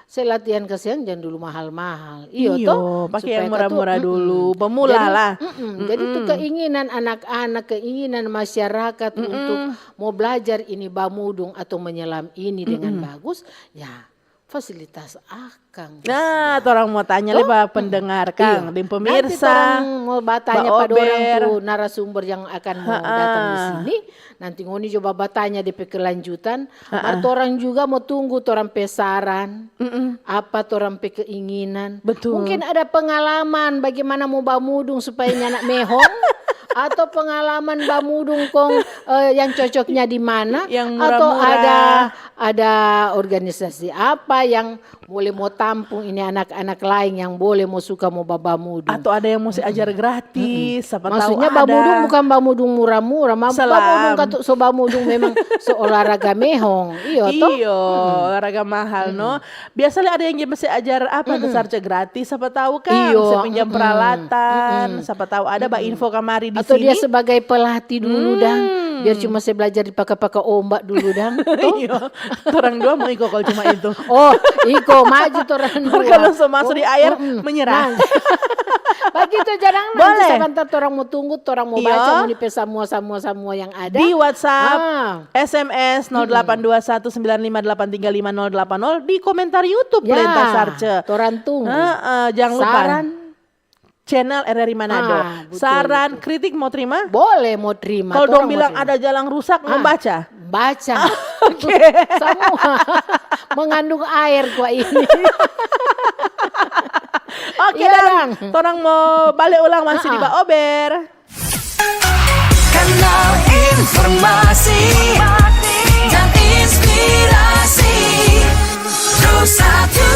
Saya latihan kasihan jangan dulu mahal-mahal. Iyo, iyo to? Pakai yang murah-murah dulu. Pemula jadi, lah. Mm-mm, jadi itu keinginan anak-anak, keinginan masyarakat mm-mm. Untuk mau belajar ini bamudung atau menyelam ini mm-mm. Dengan bagus, ya fasilitas akang. Nah, orang mau tanya le pendengar kang, iya. Deng pemirsa. Nanti orang mau bertanya pada orang tu narasumber yang akan mau datang di sini. Nanti ngoni coba batanya depe kelanjutan. Mar torang juga mo tunggu torang pe saran, apa torang pe keinginan. Betul. Mungkin ada pengalaman bagaimana mo bamudung supaya nyanda mehong, atau pengalaman bamudung kong eh, yang cocoknya di mana, yang atau ada ada organisasi apa yang boleh mo tampung ini anak-anak laeng yang boleh mo suka mo babamudung. Atau ada yang mo se ajar gratis, sapa tau ada. Maksudnya bamudung bukan bamudung mura-mura, bamudung katu so bamudung memang so olahraga mehong, iyo to? Iyo, olahraga mahal no. Biasa le ada yang mo se ajar apa tu sarce gratis, sapa tau kan, se pinjam peralatan, sapa tau ada ba info kamari di sini. Atau dia sebagai pelatih dulu dang, biar cuma se belajar di paka-paka ombak dulu dang. Iyo. Torang dua mo iko kalo cuma itu. Oh, iko maju torang dua. Kalau so masuk di air menyerah. Bagitu jarang nanti sebentar torang mo tunggu, torang mo baca mo di pe samua samua samua yang ada. Di WhatsApp, S M S nol delapan dua satu sembilan lima delapan tiga lima nol delapan nol, di komentar YouTube Lenta Sarce. Torang tunggu. Jangan lupa. Saran channel R R I Manado. Ah, betul, saran betul. Kritik mau terima? Boleh mau terima. Kalau dong bilang ada jalan rusak, ah, membaca. Baca. Oke. Semua mengandung air kok ini. Oke, iya, dang. Torang mau balik ulang masih uh -uh. Di Baober. Kanal informasi dan inspirasi. Satu.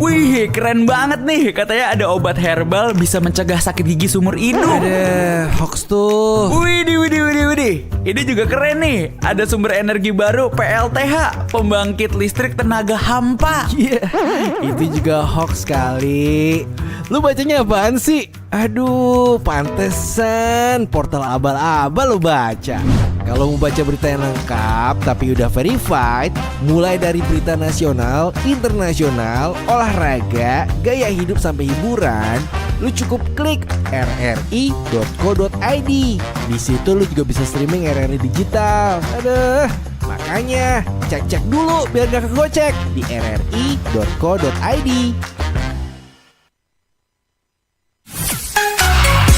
Wih, keren banget nih. Katanya ada obat herbal bisa mencegah sakit gigi seumur hidup. Ada hoax tuh. Widih, widih, widih, widih. Ini juga keren nih. Ada sumber energi baru P L T H, pembangkit listrik tenaga hampa. Iya, yeah. Itu juga hoax kali. Lu bacanya apaan sih? Aduh, pantesan portal abal-abal lo baca. Kalau mau baca berita yang lengkap tapi udah verified, mulai dari berita nasional, internasional, olahraga, gaya hidup sampai hiburan, lu cukup klik R R I dot co dot I D. Di situ lu juga bisa streaming R R I digital. Aduh, makanya cek-cek dulu biar gak kegocek di R R I dot co dot I D.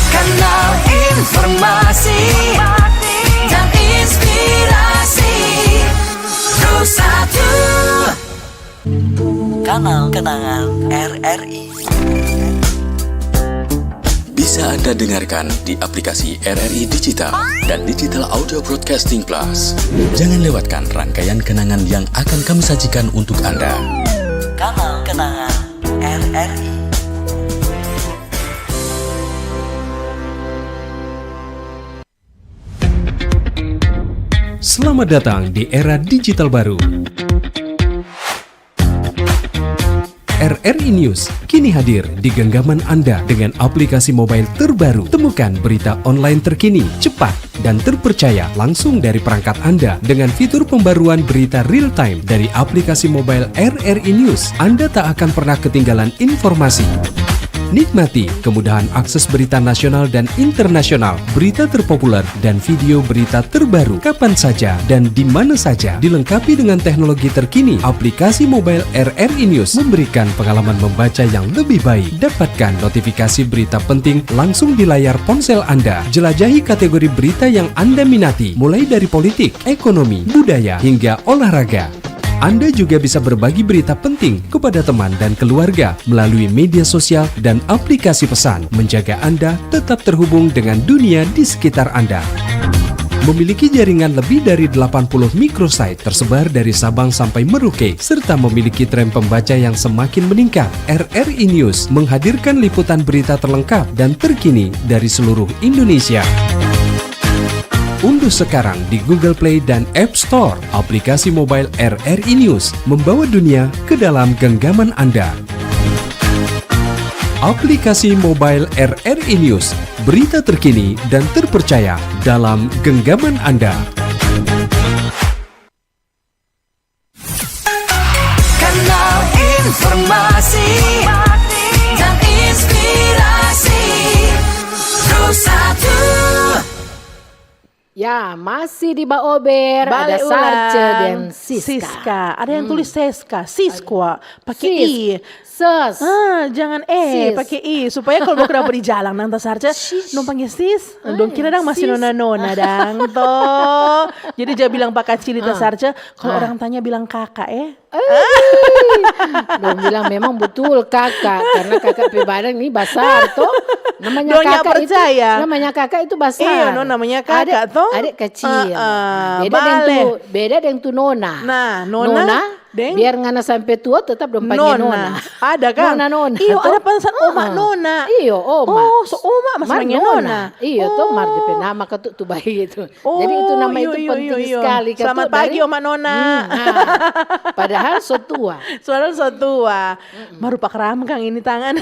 Kanal informasi dan inspirasi. Pro satu. Kanal kenangan R R I. Bisa Anda dengarkan di aplikasi R R I Digital dan Digital Audio Broadcasting Plus. Jangan lewatkan rangkaian kenangan yang akan kami sajikan untuk Anda. Kanal kenangan R R I. Selamat datang di era digital baru. R R I News kini hadir di genggaman Anda dengan aplikasi mobile terbaru. Temukan berita online terkini, cepat, dan terpercaya langsung dari perangkat Anda dengan fitur pembaruan berita real time dari aplikasi mobile R R I News. Anda tak akan pernah ketinggalan informasi. Nikmati kemudahan akses berita nasional dan internasional, berita terpopuler, dan video berita terbaru kapan saja dan di mana saja. Dilengkapi dengan teknologi terkini, aplikasi mobile R R I News memberikan pengalaman membaca yang lebih baik. Dapatkan notifikasi berita penting langsung di layar ponsel Anda. Jelajahi kategori berita yang Anda minati, mulai dari politik, ekonomi, budaya, hingga olahraga. Anda juga bisa berbagi berita penting kepada teman dan keluarga melalui media sosial dan aplikasi pesan, menjaga Anda tetap terhubung dengan dunia di sekitar Anda. Memiliki jaringan lebih dari delapan puluh microsite tersebar dari Sabang sampai Merauke, serta memiliki tren pembaca yang semakin meningkat. R R I News menghadirkan liputan berita terlengkap dan terkini dari seluruh Indonesia. Unduh sekarang di Google Play dan App Store aplikasi mobile R R I News, membawa dunia ke dalam genggaman Anda. Aplikasi mobile R R I News, berita terkini dan terpercaya dalam genggaman Anda. Kanal informasi dan inspirasi. Pro satu. Ya, masih di Baober, ada Bale Sarce ulang. Deng Siska. Siska. Ada yang Hmm. Tulis Seska, Siskwa, pakai Sis. I. Ses. Ah, jangan eh Sis. Pakai i, supaya kalau mau kenapa di jalan nang ta Sarce, Sis. Dong panggil sis, dong kira dang masih sis. Nona-nona dang to. Jadi jangan bilang pakacili ta Sarce, kalau orang tanya bilang kakak eh. Eh. Dong bilang memang betul kakak, karena kakak pe badan ini basar to. Namanya kakak itu, namanya kakak itu basar. Iya, no, namanya kakak to. Adik kecil. Beda deng tu, beda deng tu nona. Nah, nona. Deng? Biar ngana sampe tua tetap dong panggil nona. Ada kan? Nona, nona. Iyo, ada pansan oma nona. Iyo, oma. Oh, so oma masih panggil nona. Iyo, to mar depe nama katu tu bagitu. Jadi itu nama itu penting sekali katu. Selamat pagi, oma nona. Padahal so tua. Padahal so tua. Marupa keram kang ini tangan.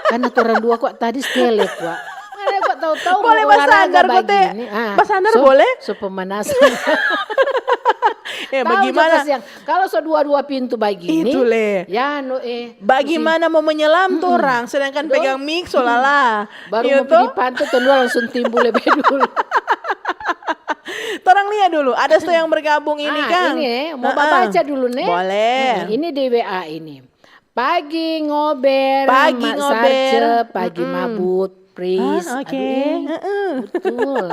Karena torang dua kok tadi stelek kok. Mana kok tahu-tahu boleh basandar kok te. Basandar boleh? So pemanasan. Eh, bagaimana? Kalo so dua-dua pintu bagini, itu le. Ya no eh. Bagaimana mau menyelam torang, sedangkan pegang mik so lala. Baru mau pigi pante, torang dua langsung timbul lebe dulu. Torang lia dulu, ada sto yang bergabung ini kang. Ini eh, mau babaca dulu ne. Boleh. Ini di W A ini. Pagi ngober, pagi ngober. Sarce, pagi mabut. Pris, ah, oke. Aduh, betul.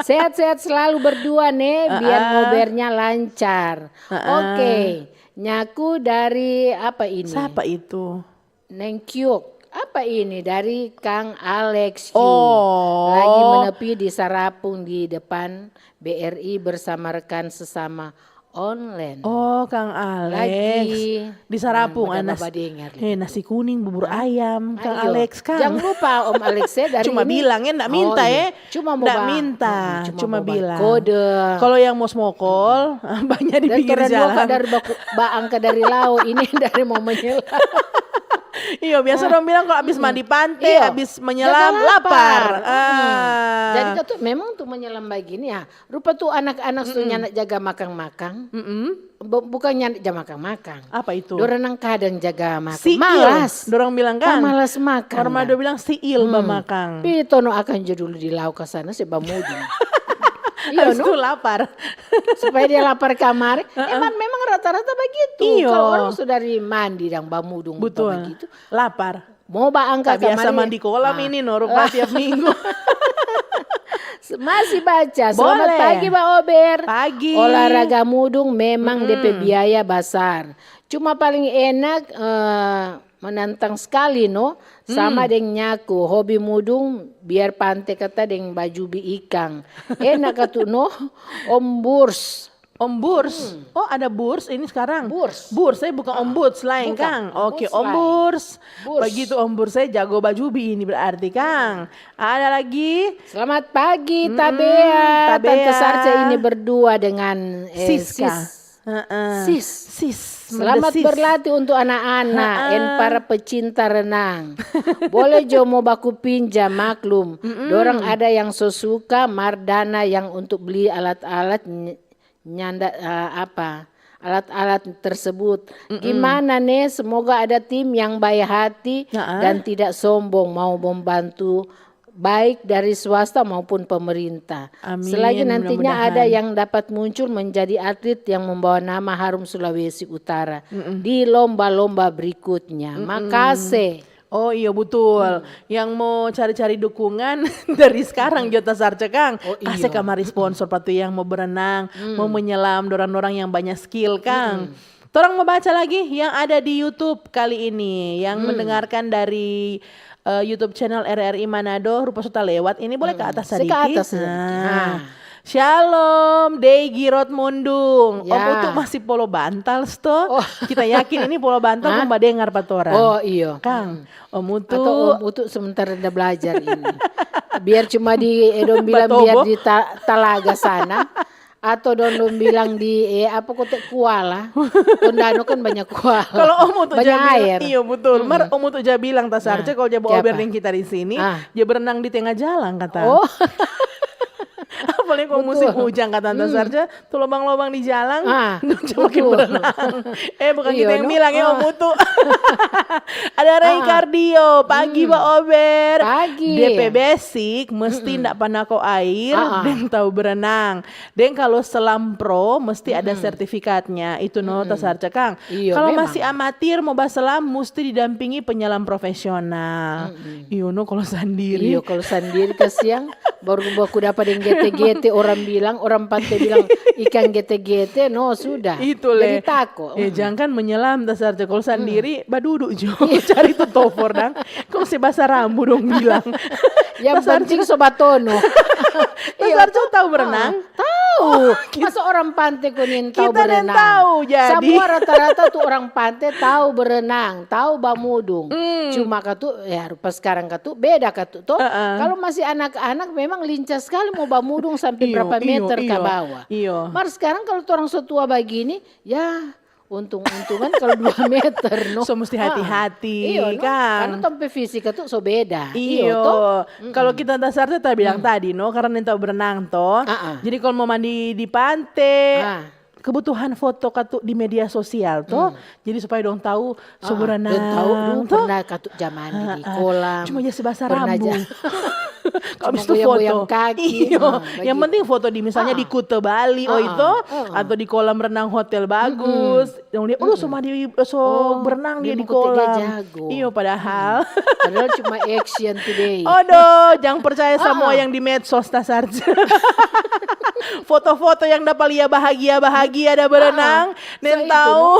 Sehat-sehat selalu berdua ne, biar ngobernya lancar. Oke, nyaku dari apa ini? Siapa itu? Neng Kyuk. Apa ini? Dari Kang Alex Yu. Oh. Lagi menepi di Sarapung di depan B R I bersama rekan sesama online. Oh, Kang Alex. Lagi. Di Sarapung, ah, nasi kuning, bubur ayam, Kang Alex, Kang. Jangan lupa Om Alex ya, dari cuma bilang ya, ndak minta ya. Cuma mau minta, cuma bilang. Kode. Kalau yang mau smokol, banyak di pinggir jalan. Dari baangka dari lao, ini dari mau menyelam. Iyo, biasa dong bilang kalau habis mandi pante, habis menyelam, lapar. Jadi katu memang tuh menyelam begini ya, rupa tu anak-anak tu nyanda jaga makang-makang. Bukan nyanda jaga makang-makang. Apa itu? Dorang nang kadang jaga makang. Malas. Dorang bilang kan? Malas makang. Orang Manado bilang siil bamakang. Pi tono akang jo dulu di lao ka sana se bamuding. Iyo no. Habis itu lapar. Supaya dia lapar kamari. Emang, memang rata-rata bagitu. Iyo. Kalau orang sudah dari mandi dang bamudung bagitu. Lapar. Mo baangka kamari. Tak biasa mandi kolam ini, no, rupa tiap minggu. Masih baca. Selamat pagi, Ba Ober. Pagi. Olahraga mudung memang depe biaya basar. Cuma paling enak, eh, menantang skali, no, sama deng nyaku, hobi mudung, biar pante kata deng bajubi ikang. Enak katu, no, Om Burs. Om Burs. Oh, ada Burs ini sekarang. Burs. Burs, eh, bukan Om Buts lain, Kang. Oke, Om Burs. Begitu Om Burs, eh, jago bajubi ini berarti, Kang. Ada lagi. Selamat pagi, Tabea. Tante Sarce ini berdua dengan, eh, Siska. Sis. Sis. Selamat berlatih untuk anak-anak and para pecinta renang. Boleh jo mo baku pinjam, maklum. Dorang ada yang so suka, mar dana yang untuk beli alat-alat ny-, nyanda, eh, apa, alat-alat tersebut. Gimana ne? Semoga ada tim yang baik hati dan tidak sombong mau membantu, baik dari swasta maupun pemerintah. Amin, selagi nantinya ada yang dapat muncul menjadi atlet yang membawa nama harum Sulawesi Utara di lomba-lomba berikutnya. Makase. Oh iya, betul. Yang mau cari-cari dukungan dari sekarang jo ta Sarce, Kang. Kase kamari sponsor pa tu yang mau berenang, mau menyelam, dorang-dorang yang banyak skill, Kang. Torang mau baca lagi yang ada di YouTube kali ini, yang mendengarkan dari, eh, YouTube channel R R I Manado, rupa so ta lewat. Ini boleh ke atas sadiki. Nah. Shalom, Dei Girot Mundung. Om Utu masih polo bantal sto. Kita yakin ini polo bantal mo badengar pa torang. Oh, iyo. Kang, Om Utu. Atau Om Utu sementara nda belajar ini. Biar cuma di, eh, dong bilang biar di ta-, talaga sana. Atau dong, dong bilang di, eh, apa, kote kuala. Tondano kan banyak kuala. Kalau Om Utu ja bilang, iyo, betul. Mar Om Utu ja bilang, Tasarce, kalau ja baober deng kita di sini, ja berenang di tengah jalang, kata. Oh. Apalagi kalau musim hujan, kata Tasarce, tu lobang-lobang di jalang, dong ja makin berenang. Eh, bukan kita yang bilang ya, Om Utu. Ada Ray Kardio, pagi, baober. Pagi. De pe basic, mesti nda pernah ko air, deng tau berenang. Deng kalau selam pro, mesti ada sertifikatnya. Itu no, Tasarce, kang. Iyo, kalau masih amatir, mo baselam, mesti didampingi penyelam profesional. Iyo no, kalau sandiri. Iyo, kalau sandiri, kasiang. Baru baku dapa deng gete-gete, orang bilang, orang pante bilang, "Ikan gete-gete, no, sudah." Itu le. Jadi tako. Eh, jangan menyelam, Tasarce. Kalau sandiri, badudu jo. Cari tu tofor dang. Kong se basa rambu dong bilang. Yang penting so batono. Tasarce tau berenang? Tau. Masa orang pante ko nin tau berenang? Kita nin tau, jadi. Samua rata-rata tu orang pante tau berenang, tau bamudung. Cuma katu, ya, rupa skarang katu, beda katu to. Kalau masih anak-anak memang lincah skali mo bamudung sampe berapa meter ka bawa. Iyo. Mar skarang kalau torang so tua bagini, ya, untung-untungan kalau dua meter, no. So musti hati-hati, iyo, no? Kan? Karena tong pe fisik katu so beda. Iyo, to? Kalau kita Tasarce tadi bilang tadi, no, karena nin tau berenang, to. Jadi kalau mo mandi di pante, kebutuhan foto katu di media sosial, to. Jadi supaya dong tau so berenang, dong tau, dong pernah katu ja mandi di kolam. Cuma ja se basa rambu. Abis tu foto. Iyo, yang penting foto di, misalnya di Kute Bali, oh itu, atau di kolam renang hotel bagus. Dong lia, "Oh, so mandi, so berenang dia di kolam." Iyo, padahal. Padahal cuma action today. Odo, jang percaya samua yang di medsos, Tasarce. Foto-foto yang dapa lia bahagia-bahagia ada berenang, nin tau.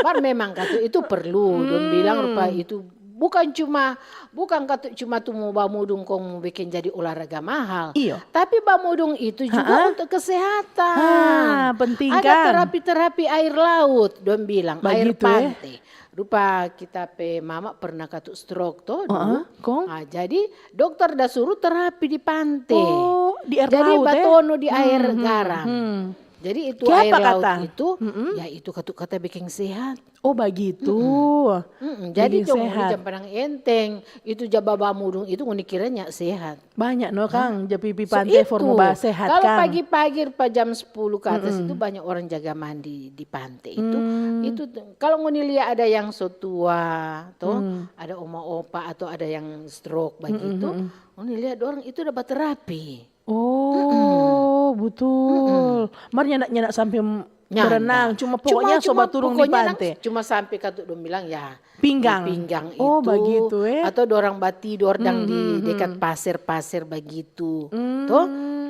Mar memang katu itu perlu, dong bilang rupa itu bukan cuma, bukan katu cuma tu mo bamudung kong mo bikin jadi olahraga mahal. Iyo. Tapi bamudung itu juga untuk kesehatan. Ah, penting kan? Ada terapi-terapi air laut, dong bilang, air pante. Rupa kita pe mama pernah katu stroke to dulu. Kong? Ah, jadi dokter da suruh terapi di pante. Oh, di air laut, eh? Jadi batono di air garam. Jadi itu air laut itu, ya itu katu kata bikin sehat. Oh, bagitu. Jadi jo ngoni jang pandang enteng, itu ja bamudung itu ngoni kiranya sehat. Banyak no, kang, ja pi pante for mo ba sehat, kang. Kalau pagi-pagi pa jam sepuluh ke atas itu banyak orang jaga mandi di pante itu. Itu tu, kalau ngoni lia ada yang so tua, to, ada oma opa atau ada yang stroke bagitu, ngoni lia dorang itu da baterapi. Oh, butul. Mar nyanda, nyanda sampe berenang, cuma pokoknya so baturung di pante. Cuma sampe katu dong bilang ya, pinggang. Di pinggang itu. Oh, bagitu, eh. Atau dorang batidor dang di dekat paser-paser bagitu. To?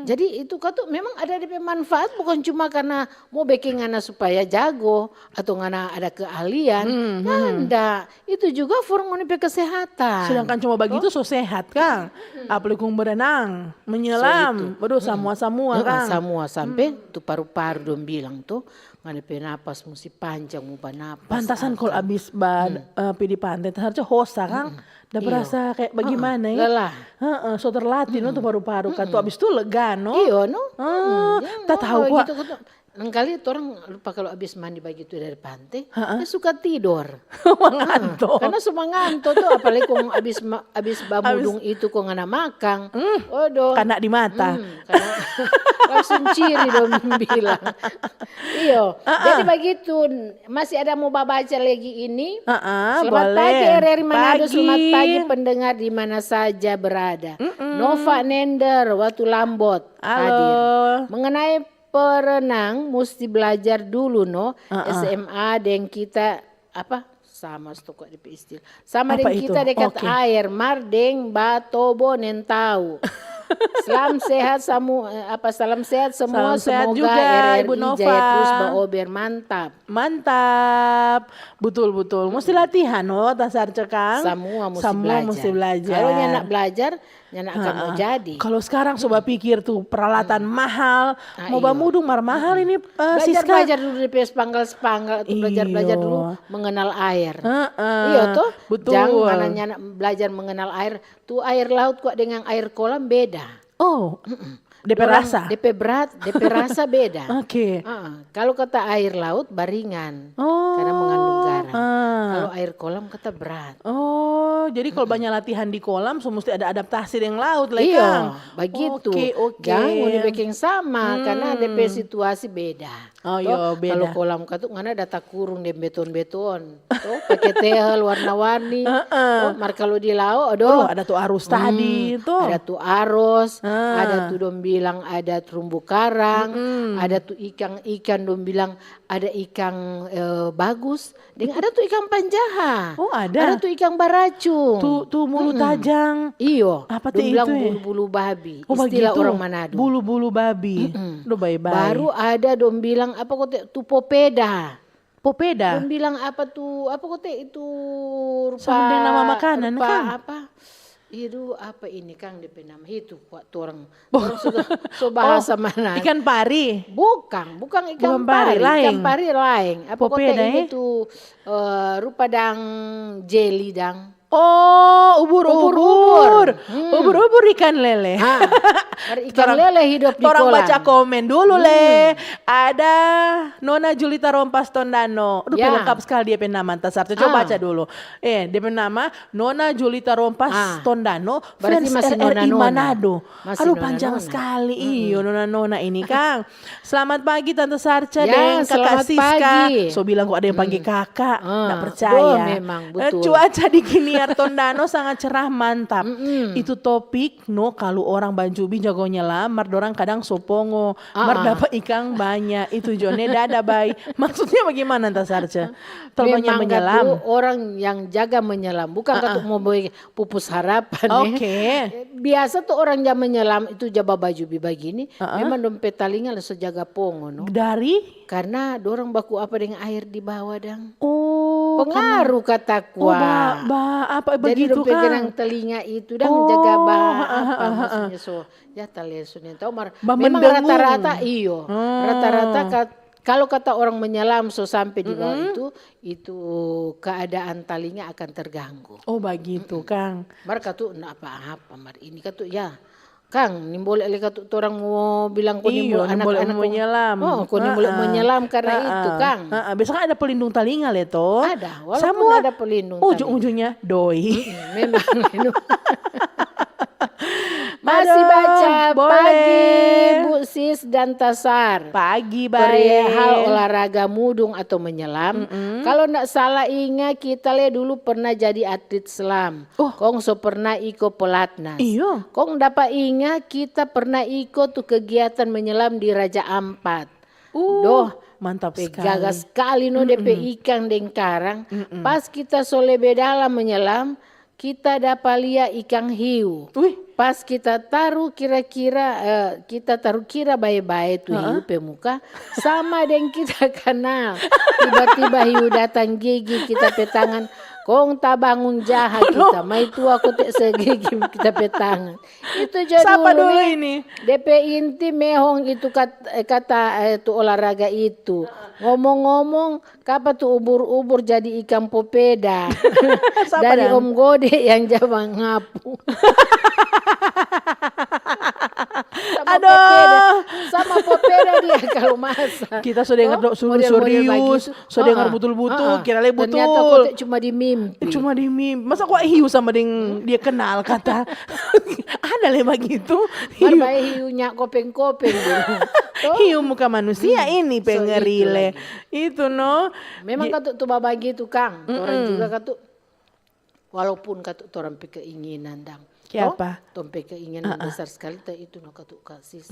Jadi itu katu memang ada de pe manfaat, bukan cuma karena mo beking ngana supaya jago atau ngana ada keahlian. Nyanda. Itu juga for ngoni pe kesehatan. Sedangkan cuma bagitu so sehat, kang. Apalagi kong berenang, menyelam. Waduh, samua-samua, kang. Samua sampe tu paru-paru dong bilang tu, ngana pe napas musti panjang, mo banapas. Pantasan kalo abis ba, eh, pi di pante, harusnya hosa, kang. Da berasa kayak bagimana, ya? Lelah. Heeh, so terlatih, no, tu paru-paru, kang. Tu abis tu lega, no? Iyo, no? Ah, ta tahu, kok. Nangkali torang lupa kalo abis mandi bagitu dari pante, dia suka tidor. Manganto. Karna so manganto tu, apalagi kong abis ma-, abis bamudung itu kong ngana makang. Odo. Kana di mata. Kana langsung ciri dong bilang. Iyo. Jadi bagitu, masih ada mo babaca lagi ini. Selamat pagi, R R I Manado. Selamat pagi, pendengar di mana saja berada. Nova Nender, Watu Lambot hadir. Mengenai perenang musti blajar dulu no, S M A deng kita, apa, sama sto kwa depe istilah. Sama deng kita dekat aer, mar deng batobo nen tau. Salam sehat samu, eh, apa, salam sehat semua. Salam sehat Semoga juga, R R I Ibu Nova. Jaya terus, Ba Ober, mantap. Mantap. Betul, betul. Mesti latihan, no, Tanta Sarce, kang. Semua mesti Semua belajar. mesti belajar. Kalau nyanda belajar, nyanda akan mau jadi. Kalau sekarang coba pikir tuh, peralatan mahal, Ah, mau iyo. bamudung mar mahal ini, eh, Belajar Siska. Belajar dulu di P S Panggal-Panggal, belajar belajar dulu Iyo. mengenal air. Heeh, Iyo toh? betul. Jangan hanya belajar mengenal air. Tuh air laut kok dengan air kolam beda. Oh, depe Orang rasa. Depe berat, depe rasa beda. Oke. Heeh. Kalau kata air laut baringan, Oh, karena mengandung garam. ah. Kalau air kolam kata berat. Oh, jadi kalau banyak latihan di kolam, so mesti ada adaptasi dengan laut, lah, Iya, kang. Begitu. Oke, oke. Jangan ngoni bikin sama, karena depe situasi beda. Oh, Toh, iyo, beda. Kalau kolam katu ngana ada takurung deng beton-beton, toh, pake tehel warna-warni. Toh, mar kalau di lao, aduh, Oh, ada tu arus tadi, toh. Ada tu arus, Ah. ada tu dong bilang ada terumbu karang, ada tu ikan-ikan dong bilang ada ikan, eh, bagus, deng ada tu ikan panjaha. Oh, ada. Ada tu ikan baracung. Tu, tu mulu tajang. Iyo, Apa dong te bilang itu, eh? Bulu-bulu babi. Oh, Istilah bagitu. Orang Manado. Bulu-bulu babi. Duh, bye-bye. Baru ada dong bilang apa kote tu popeda. Popeda. Dong bilang apa tu, apa kote itu rupa Sama deng nama makanan, rupa kan? Apa? Idu apa ini kang depe nama itu kwa torang. Torang so, so bahasa mana? Ikan pari. Bukan, bukan ikan Bukan pari, pari, laeng. Ikan pari laeng. Apa kote Popeda, ini eh? Tu eh, rupa dang jelly dang. Oh, ubur-ubur. Ubur-ubur. Hmm. Ubur-ubur ikan lele. Ha, mar ikan lele hidup di Orang kolam. Baca komen dulu le. Ada Nona Julita Rompas Tondano. Aduh, Ya. Lengkap sekali dia pe nama, Tanta Sarce. Coba Ah. Baca dulu. Eh, dia pe nama Nona Julita Rompas Ah. Tondano, Berarti fans masih R R I nona-nona. Manado. Masih Aduh, nona-nona. Panjang sekali. Iyo, nona-nona ini, kang. Selamat pagi, Tanta Sarce Ya, deng Kakak selamat Siska. pagi. So bilang kok ada yang panggil kakak. Ah, Nggak percaya. aduh, memang, Eh, betul. Cuaca di Gianyar Tondano sangat cerah, mantap. Itu topik, no, kalu orang Banjubi jago nyelam, mar dorang kadang so pongo, mar dapa ikang banya. Itu jo ne dada bai. Maksudnya bagaimana, Tanta Sarce? Terlalu banyak Memang menyelam. Katu orang yang jaga menyelam, bukan katu mo boy pupus harapan, eh. Oke. Biasa tu orang yang menyelam itu ja babajubi bagini, memang dong pe talinga langsung jaga pongo, no. Dari? Karena dorang baku apa deng air di bawah dang. Oh, Pengaruh kata Oh, kua. ba, ba, apa Jadi begitu, dong pe kang? Genang telinga itu dang Oh, jaga ba ha, ha, apa ha, ha. Maksudnya so ya tale so nyanda tau mar. Ba Memang mendengung. Rata-rata iyo. Hmm. Rata-rata kat- kalau kata orang menyelam so sampe di bawah itu, itu keadaan talinga akan terganggu. Oh, begitu, kang. Mar katu nda apa-apa mar ini katu ya. Kang, nimbole le katu torang mo bilang ko Iyo, nimbole nimbole anak-anak mo nyelam. Oh, ko nimbole mo nyelam karena Ha-ha. itu, Kang. Ha-ha. Biasa kan ada pelindung talinga le to. Ada, walaupun Samua ada pelindung talinga. Ujung-ujungnya doi. Memang. Masih Aduh, baca boleh. Pagi Bu Sis dan Tasar. Pagi, Perihal baik. Olahraga mudung atau menyelam. Kalau ndak salah inga, kita le dulu pernah jadi atlet selam. Oh. Kong so pernah iko pelatnas. Iyo. Kong dapa inga, kita pernah iko tu kegiatan menyelam di Raja Ampat. Uh, Doh, mantap pe sekali. Gaga skali no depe ikang deng karang. Pas kita so lebe dalam menyelam, kita dapa lia ikang hiu. Wih. Pas kita taru kira-kira, eh, kita taru kira bae-bae tu hiu pe muka, sama deng kita kanal. Tiba-tiba hiu datang gigi kita pe tangan, kong tabangun jaha kita. Mai tua kote se gigi kita pe tangan. Itu ja Sapa dulu, dulu Mi. Ini? Depe inti mehong itu kat-, eh, kata, eh, tu olahraga itu. Ngomong-ngomong, kapa tu ubur-ubur jadi ikang popeda? Sapa Dari dang? Om Gode yang ja mangapu. Sama Aduh. Popeda. Sama popeda dia kalau masak. Kita so dengar Oh, dok, suru model-model serius, bagitu. so dengar Ah, ah. butul-butul, Ah, ah. kira le Ternyata butul. kote cuma di mimpi. Cuma di mimpi. Masa kok hiu sama deng dia kenal kata? Ada le bagitu. Mar Hiu, bae hiunya kopeng-kopeng dulu. Toh? Hiu muka manusia ini So, pengeri itu le. lagi. Itu no. Memang katu tu babagi tu, Kang. Orang juga katu walaupun katu torang pe keinginan dang. Kiapa? Toh, tong pe keinginan besar skali ta itu no katu ka sis.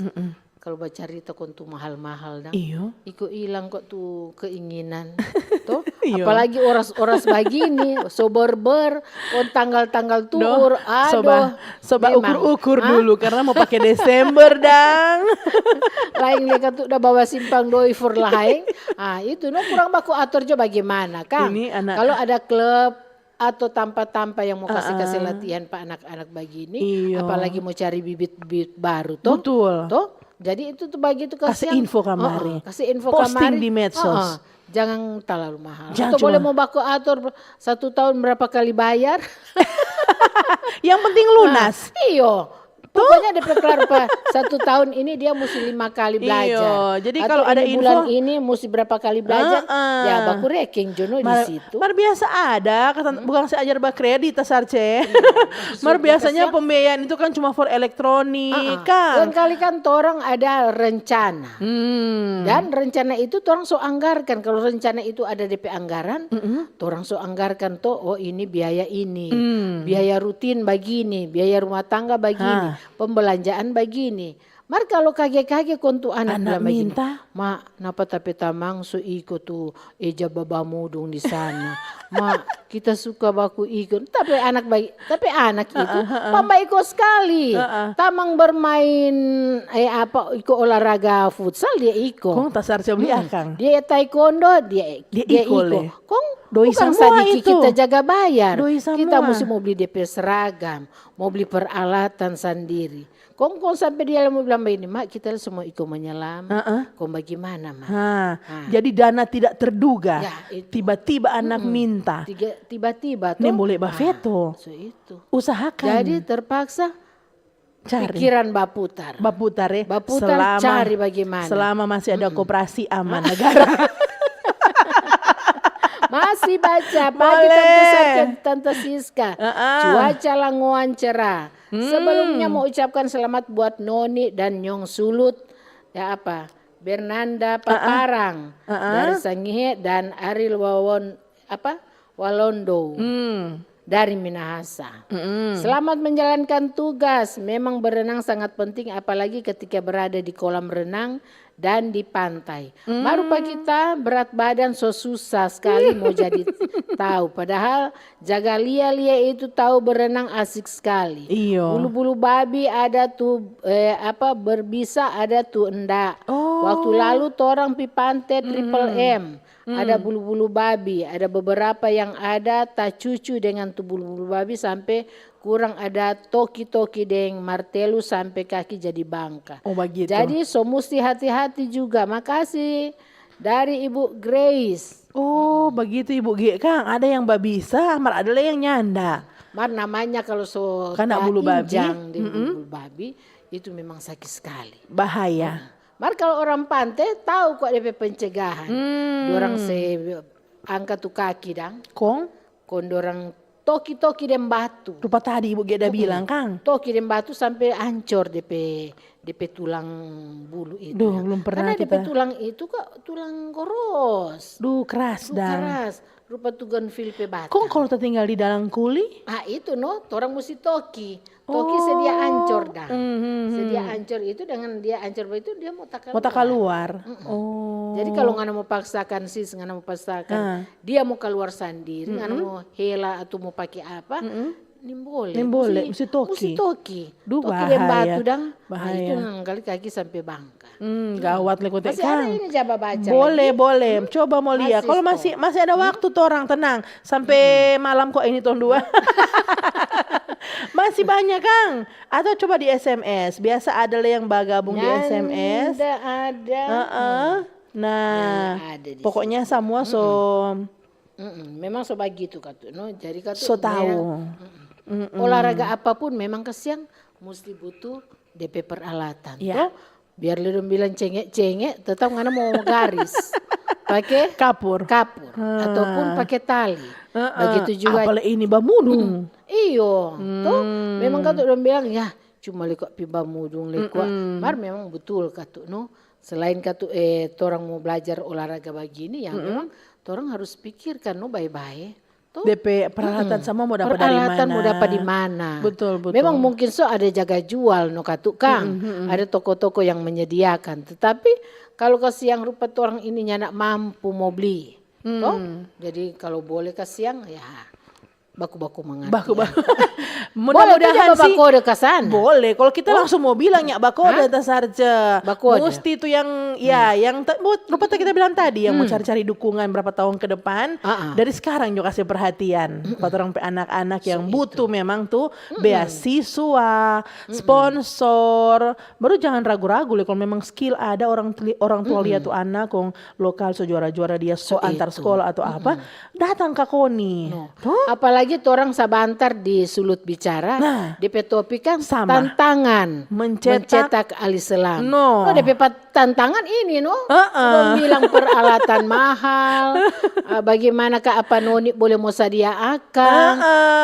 Kalau bacarita kong tu mahal-mahal dang. Iyo. Iko ilang kok tu keinginan. Toh, Iyo. Apalagi oras-oras bagini, so berber, on tanggal-tanggal tuur, Doh, soba aduh. soba Memang. Ukur-ukur Hah? Dulu karena mau pakai Desember dang. Laeng leka tu da bawa simpang doi for laeng. Ah, itu no kurang baku ator jo bagaimana, Kang? Ini anak Kalau ada klub atau tampa-tampa yang mau kasih-kasih Ah, ah. Latihan pa anak-anak bagini, Iyo. Apalagi mau cari bibit-bibit baru toh. Betul. Toh? Jadi itu tuh bagi itu Kasih kasihan. info kamari. Heeh, kasih info Posting kamari. Di medsos. Heeh. Jangan terlalu mahal. Atau Jangan cuma boleh mau baku atur satu tahun berapa kali bayar? Yang penting lunas. Iyo. Pokoknya dia kelar pa satu tahun ini dia mesti lima kali belajar. Iyo, jadi Atau kalau ada ini info bulan ini mesti berapa kali belajar? Heeh. Ya baku reking jono di Mar, situ. Mar biasa ada, kata bukan saya ajar bakredit, Tasarce. Mar biasanya pembiayaan itu kan cuma for elektronik Ah, kan. Lain kali kan torang ada rencana. Hmm. Dan rencana itu torang so anggarkan. Kalau rencana itu ada D P anggaran, torang so anggarkan to, oh ini biaya ini, Hmm. biaya rutin bagini, biaya rumah tangga bagini, Ha. pembelanjaan bagini. Mar kalau kage-kage kong tu anak Anak bilang bagini, minta. "Ma, napa tapi tamang so iko tu eja babamudung di sana? Ma, kita suka baku iko." Tapi anak bagi, tapi anak itu pamba iko sekali. Heeh. Tamang bermain eh apa iko olahraga futsal dia iko. Kong Tasarce beli Hmm. akang. Dia taekwondo dia Dia dia iko iko. le. Kong Doi bukan samua sadiki itu. Kita jaga bayar. Doi Kita samua. Musti mo bli depe seragam, mo bli peralatan sandiri. Kong kong sampe dia mo bilang bagini, "Ma, kita so mo iko menyelam. Heeh. Kong bagimana, Ma?" Ha, Ha. Jadi dana tidak terduga. Ya, itu. Tiba-tiba anak Mm-mm. minta. Tiga, tiba-tiba to. Nembole ba Ah, feto. So itu. Usahakan. Jadi terpaksa Cari. Pikiran baputar. Baputar ya. Baputar, Selama, cari bagaimana. Selama masih ada koperasi aman negara. Masih baca pagi. Tante Sacha, Tante Siska. Cuaca langoan cerah. Sebelumnya mau ucapkan selamat buat Noni dan Nyong Sulut. Ya apa? Bernanda Paparang dari Sangihe dan Ariel Wawon apa? Walondo. Dari Minahasa. Selamat menjalankan tugas. Memang berenang sangat penting, apalagi ketika berada di kolam renang dan di pantai. Mar rupa kita berat badan so susah skali mo jadi tau. Padahal jaga lia-lia itu tau berenang asik skali. Iyo. Bulu-bulu babi ada tu eh, apa berbisa ada tu enda. Oh. Waktu lalu torang pi pante Triple M. Ada bulu-bulu babi, ada beberapa yang ada tacucu dengan tu bulu-bulu babi sampe kurang ada toki-toki deng martelu sampe kaki jadi bangka. Oh, bagitu. Jadi so musti hati-hati juga. Makasih dari Ibu Grace. Oh, bagitu Ibu G. Kang, ada yang babisa, mar ada lei yang nyanda. Mar namanya kalau so Kana bulu babi. Injang deng bulu babi, itu memang sakit sekali. Bahaya. Mar kalau orang pante tau kok depe pencegahan. Dorang se angka tu kaki dang. Kong? Kong dorang toki-toki deng batu. Rupa tadi Ibu Geda bilang, Kang. Toki deng batu sampe ancor depe depe tulang bulu itu. Duh, belum pernah. Karena depe tulang itu kok tulang koros. Duh, keras dang. Keras. Rupa tugan fil pe batang. Kong kalau tertinggal di dalam kuli? Ah, itu no, torang musti toki. Toki sedia ancor dang. Sedia ancor itu dengan dia ancor itu dia mo taka Mo taka luar. Oh. Jadi kalau ngana mo paksakan sis, ngana mo paksakan dia mo kaluar sandiri, ngana mo hela atau mo pake apa, nimbole. Nimbole, musti toki. Musti toki. Duh, Toki deng batu bahaya. Dang. Bahaya. Itu nang kali kaki sampe bangka. Hmm, gawat le kote. Masih ada ini jaba baca Boleh, lagi. Boleh. Coba mau lihat. Kalau masih masih ada waktu torang, tenang. Sampai malam kok ini tong dua. Masih banyak, Kang. Atau coba di S M S. Biasa ada le yang bagabung di S M S. Nda ada. Heeh. Nah, Ada di pokoknya semua so Mm-mm. Memang so bagitu katu, no. Jadi katu so tahu. Olahraga apapun memang kasiang musti butuh depe peralatan. Ya. Toh? Biar le dong bilang cenge-cenge, tetap ngana mo garis. Pake Kapur. Kapur. Ataupun pake tali. Begitu juga. Apalagi ini bamudung. Iyo, toh memang katu dong bilang ya cuma le kok pi bamudung le kok. Mar memang betul katu no. Selain katu eh torang mo belajar olahraga bagini ya memang torang harus pikirkan no bae-bae. Toh? Depe peralatan sama mau dapat dari mana? Peralatan mau dapat di mana? Betul, betul. Memang mungkin so ada jaga jual no katu kang, ada toko-toko yang menyediakan. Tetapi kalau kasiang rupa torang ini nyanda mampu mo bli, Toh? Jadi kalau boleh ka siang, ya baku-baku mangarti. Baku-baku. Boleh tidak bakode ka sana? Boleh. Kalau kita langsung mau bilang, "Nyak bakode, Tasarce." Bakode. Musti tu yang, ya, yang ta-, buat rupa ta-, kita bilang tadi, yang mau cari-cari dukungan berapa tahun ke depan, dari sekarang juga kasih perhatian. Buat orang pe anak-anak yang butuh memang tu beasiswa, sponsor. Baru jangan ragu-ragu le, kalau memang skill ada, orang teli-, orang tua lia tu anak, kong lokal so juara-juara dia, so antar sekolah atau apa, datang ka koni. No. Toh? Apalagi torang sabantar di Sulut Bicara, de pe topik kan tantangan mencetak ahli selam. No. No, de pe pat-, tantangan ini, no? Dong bilang peralatan mahal, ah, bagaimana ka apa noni boleh mo sadia akang,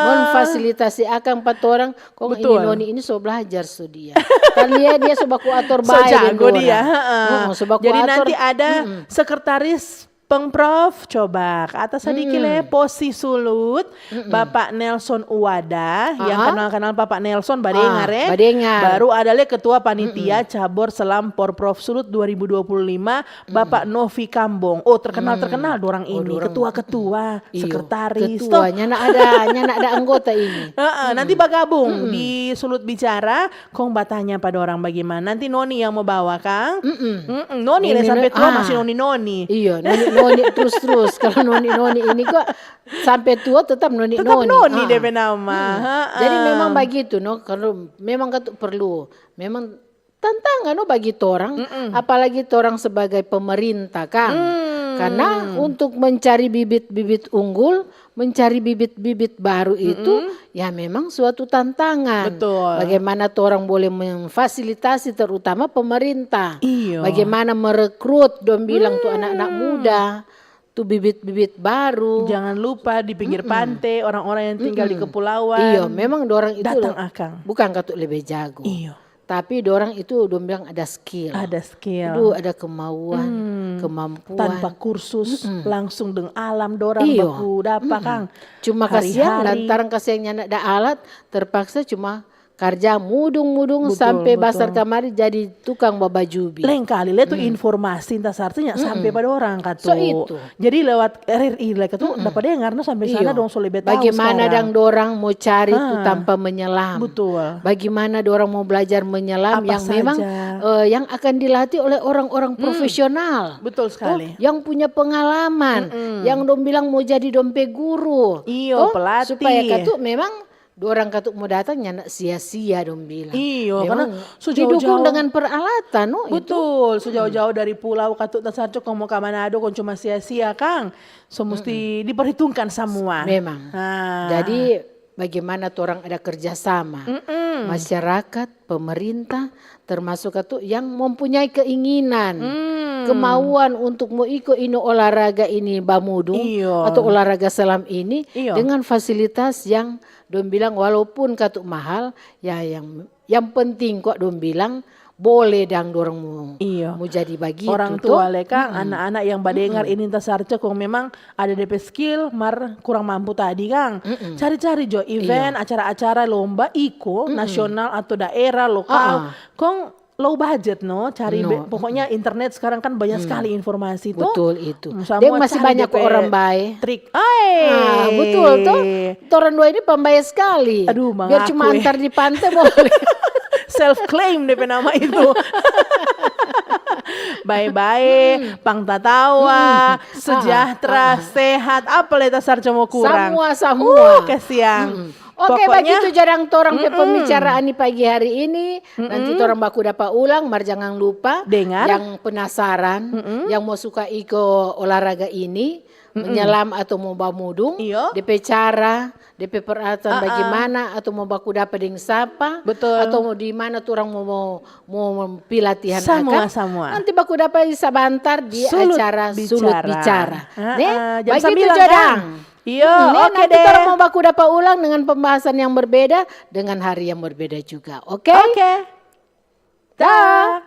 memfasilitasi akang pa torang, kong ini noni ini so blajar so dia. Kan dia, dia so baku ator bae deng dorang. So jago dia, heeh. Heeh, so baku ator. Jadi nanti ada sekretaris Pengprov, coba ke atas sadiki le, pos si Sulut, Bapak Nelson Uwada, yang kenal-kenal Bapak Nelson, badengar, eh. Badengar. Baru ada le ketua panitia cabor selam Porprov Sulut dua ribu dua puluh lima, Bapak Novi Kambong. Oh, terkenal-terkenal dorang ini, ketua-ketua, sekretaris, toh. Ketua, nyanda ada, nyanda ada anggota ini. Heeh, nanti bagabung di Sulut Bicara, kong batanya pa dorang bagimana. Nanti noni yang mo bawa, kang? Mm-mm. Noni le sampe tua masih noni-noni. Iyo, noni-noni trus-trus. Kalau noni-noni ini kok sampe tua tetap noni-noni. Tetap noni de pe nama. Jadi memang bagitu, no. Kalau memang katu perlu, memang tantangan, no, bagi torang, apalagi torang sebagai pemerintah, kang. Karena untuk mencari bibit-bibit unggul, mencari bibit-bibit baru itu, ya memang suatu tantangan. Betul. Bagaimana torang boleh memfasilitasi, terutama pemerintah. Iyo. Bagaimana merekrut, dong bilang tu anak-anak muda, tu bibit-bibit baru. Jangan lupa di pinggir pante, orang-orang yang tinggal di kepulauan. Iyo, memang dorang itu datang akang. Bukan katu lebe jago. Iyo. Tapi dorang itu dong bilang ada skill. Ada skill. Aduh, ada kemauan, kemampuan. Tanpa kursus, langsung deng alam dorang baku dapa, kang. Cuma kasiang, lantaran kasiang nyanda ada alat, terpaksa cuma karja mudung-mudung sampe basar kamari jadi tukang babajubi. Lengkali le tu informasi, entah artinya sampe pa dorang katu. So itu. Jadi lewat R R I lagi tu dapa dengar no sampe sana dong so lebe tau. Bagaimana dang dorang mo cari tu tampa menyelam? Betul. Bagaimana dorang mo blajar menyelam yang memang, eh, yang akan dilatih oleh orang-orang profesional. Betul sekali. Yang punya pengalaman, yang dong bilang mo jadi dong pe guru. Iyo, pelatih. Supaya katu memang dorang katu mo datang nyanda sia-sia dong bilang. Iyo, karena memang so didukung jauh-jauh dengan peralatan, no, itu. Betul, so jauh-jauh dari pulau katu ta sarco kong mo ka Manado kong cuma sia-sia, kang. So musti diperhitungkan samua. Memang. Jadi bagaimana torang ada kerjasama masyarakat, pemerintah, termasuk katu yang mempunyai keinginan, kemauan untuk mo iko ino olahraga ini bamudung atau olahraga selam ini dengan fasilitas yang dong bilang walaupun katu mahal, ya yang, yang penting kok dong bilang boleh dang dorang mo, mo jadi bagitu. Orang tua le kang, anak-anak yang badengar ini ta sarco kong memang ada de pe skill mar kurang mampu tadi kang. Cari-cari jo event, acara-acara lomba iko nasional atau daerah, lokal. Kong low budget no, cari be-, pokoknya internet sekarang kan banyak sekali informasi tuh. Betul itu. Deng masih banyak orang bae. Trik. Ai. Ah, betul tuh. Torang dua ini pambae sekali. Aduh, biar cuma antar di pante boleh. Self claim de pe nama itu. Bae-bae, pang tatawa, sejahtera, sehat, apa le ta sarco mo kurang? Samua, samua. Uh, kasiang. Oke, pokoknya bagitu ja dang torang pe pembicaraan di pagi hari ini. Nanti torang baku dapa ulang, mar jangan lupa dengar. Yang penasaran, yang mo suka iko olahraga ini, menyelam atau mo bamudung, iyo, de pe cara, de pe peralatan bagimana, atau mo baku dapa deng sapa, betul, atau di mana torang mo, mo, mo pi latihan akang. Samua, samua. Nanti baku dapa sabantar di acara Sulut Bicara. Heeh, jam sambilan, bagitu ja dang. Iyo, oke deh. Nanti torang mo baku dapa ulang dengan pembahasan yang berbeda, dengan hari yang berbeda juga. Oke? Oke. Dah.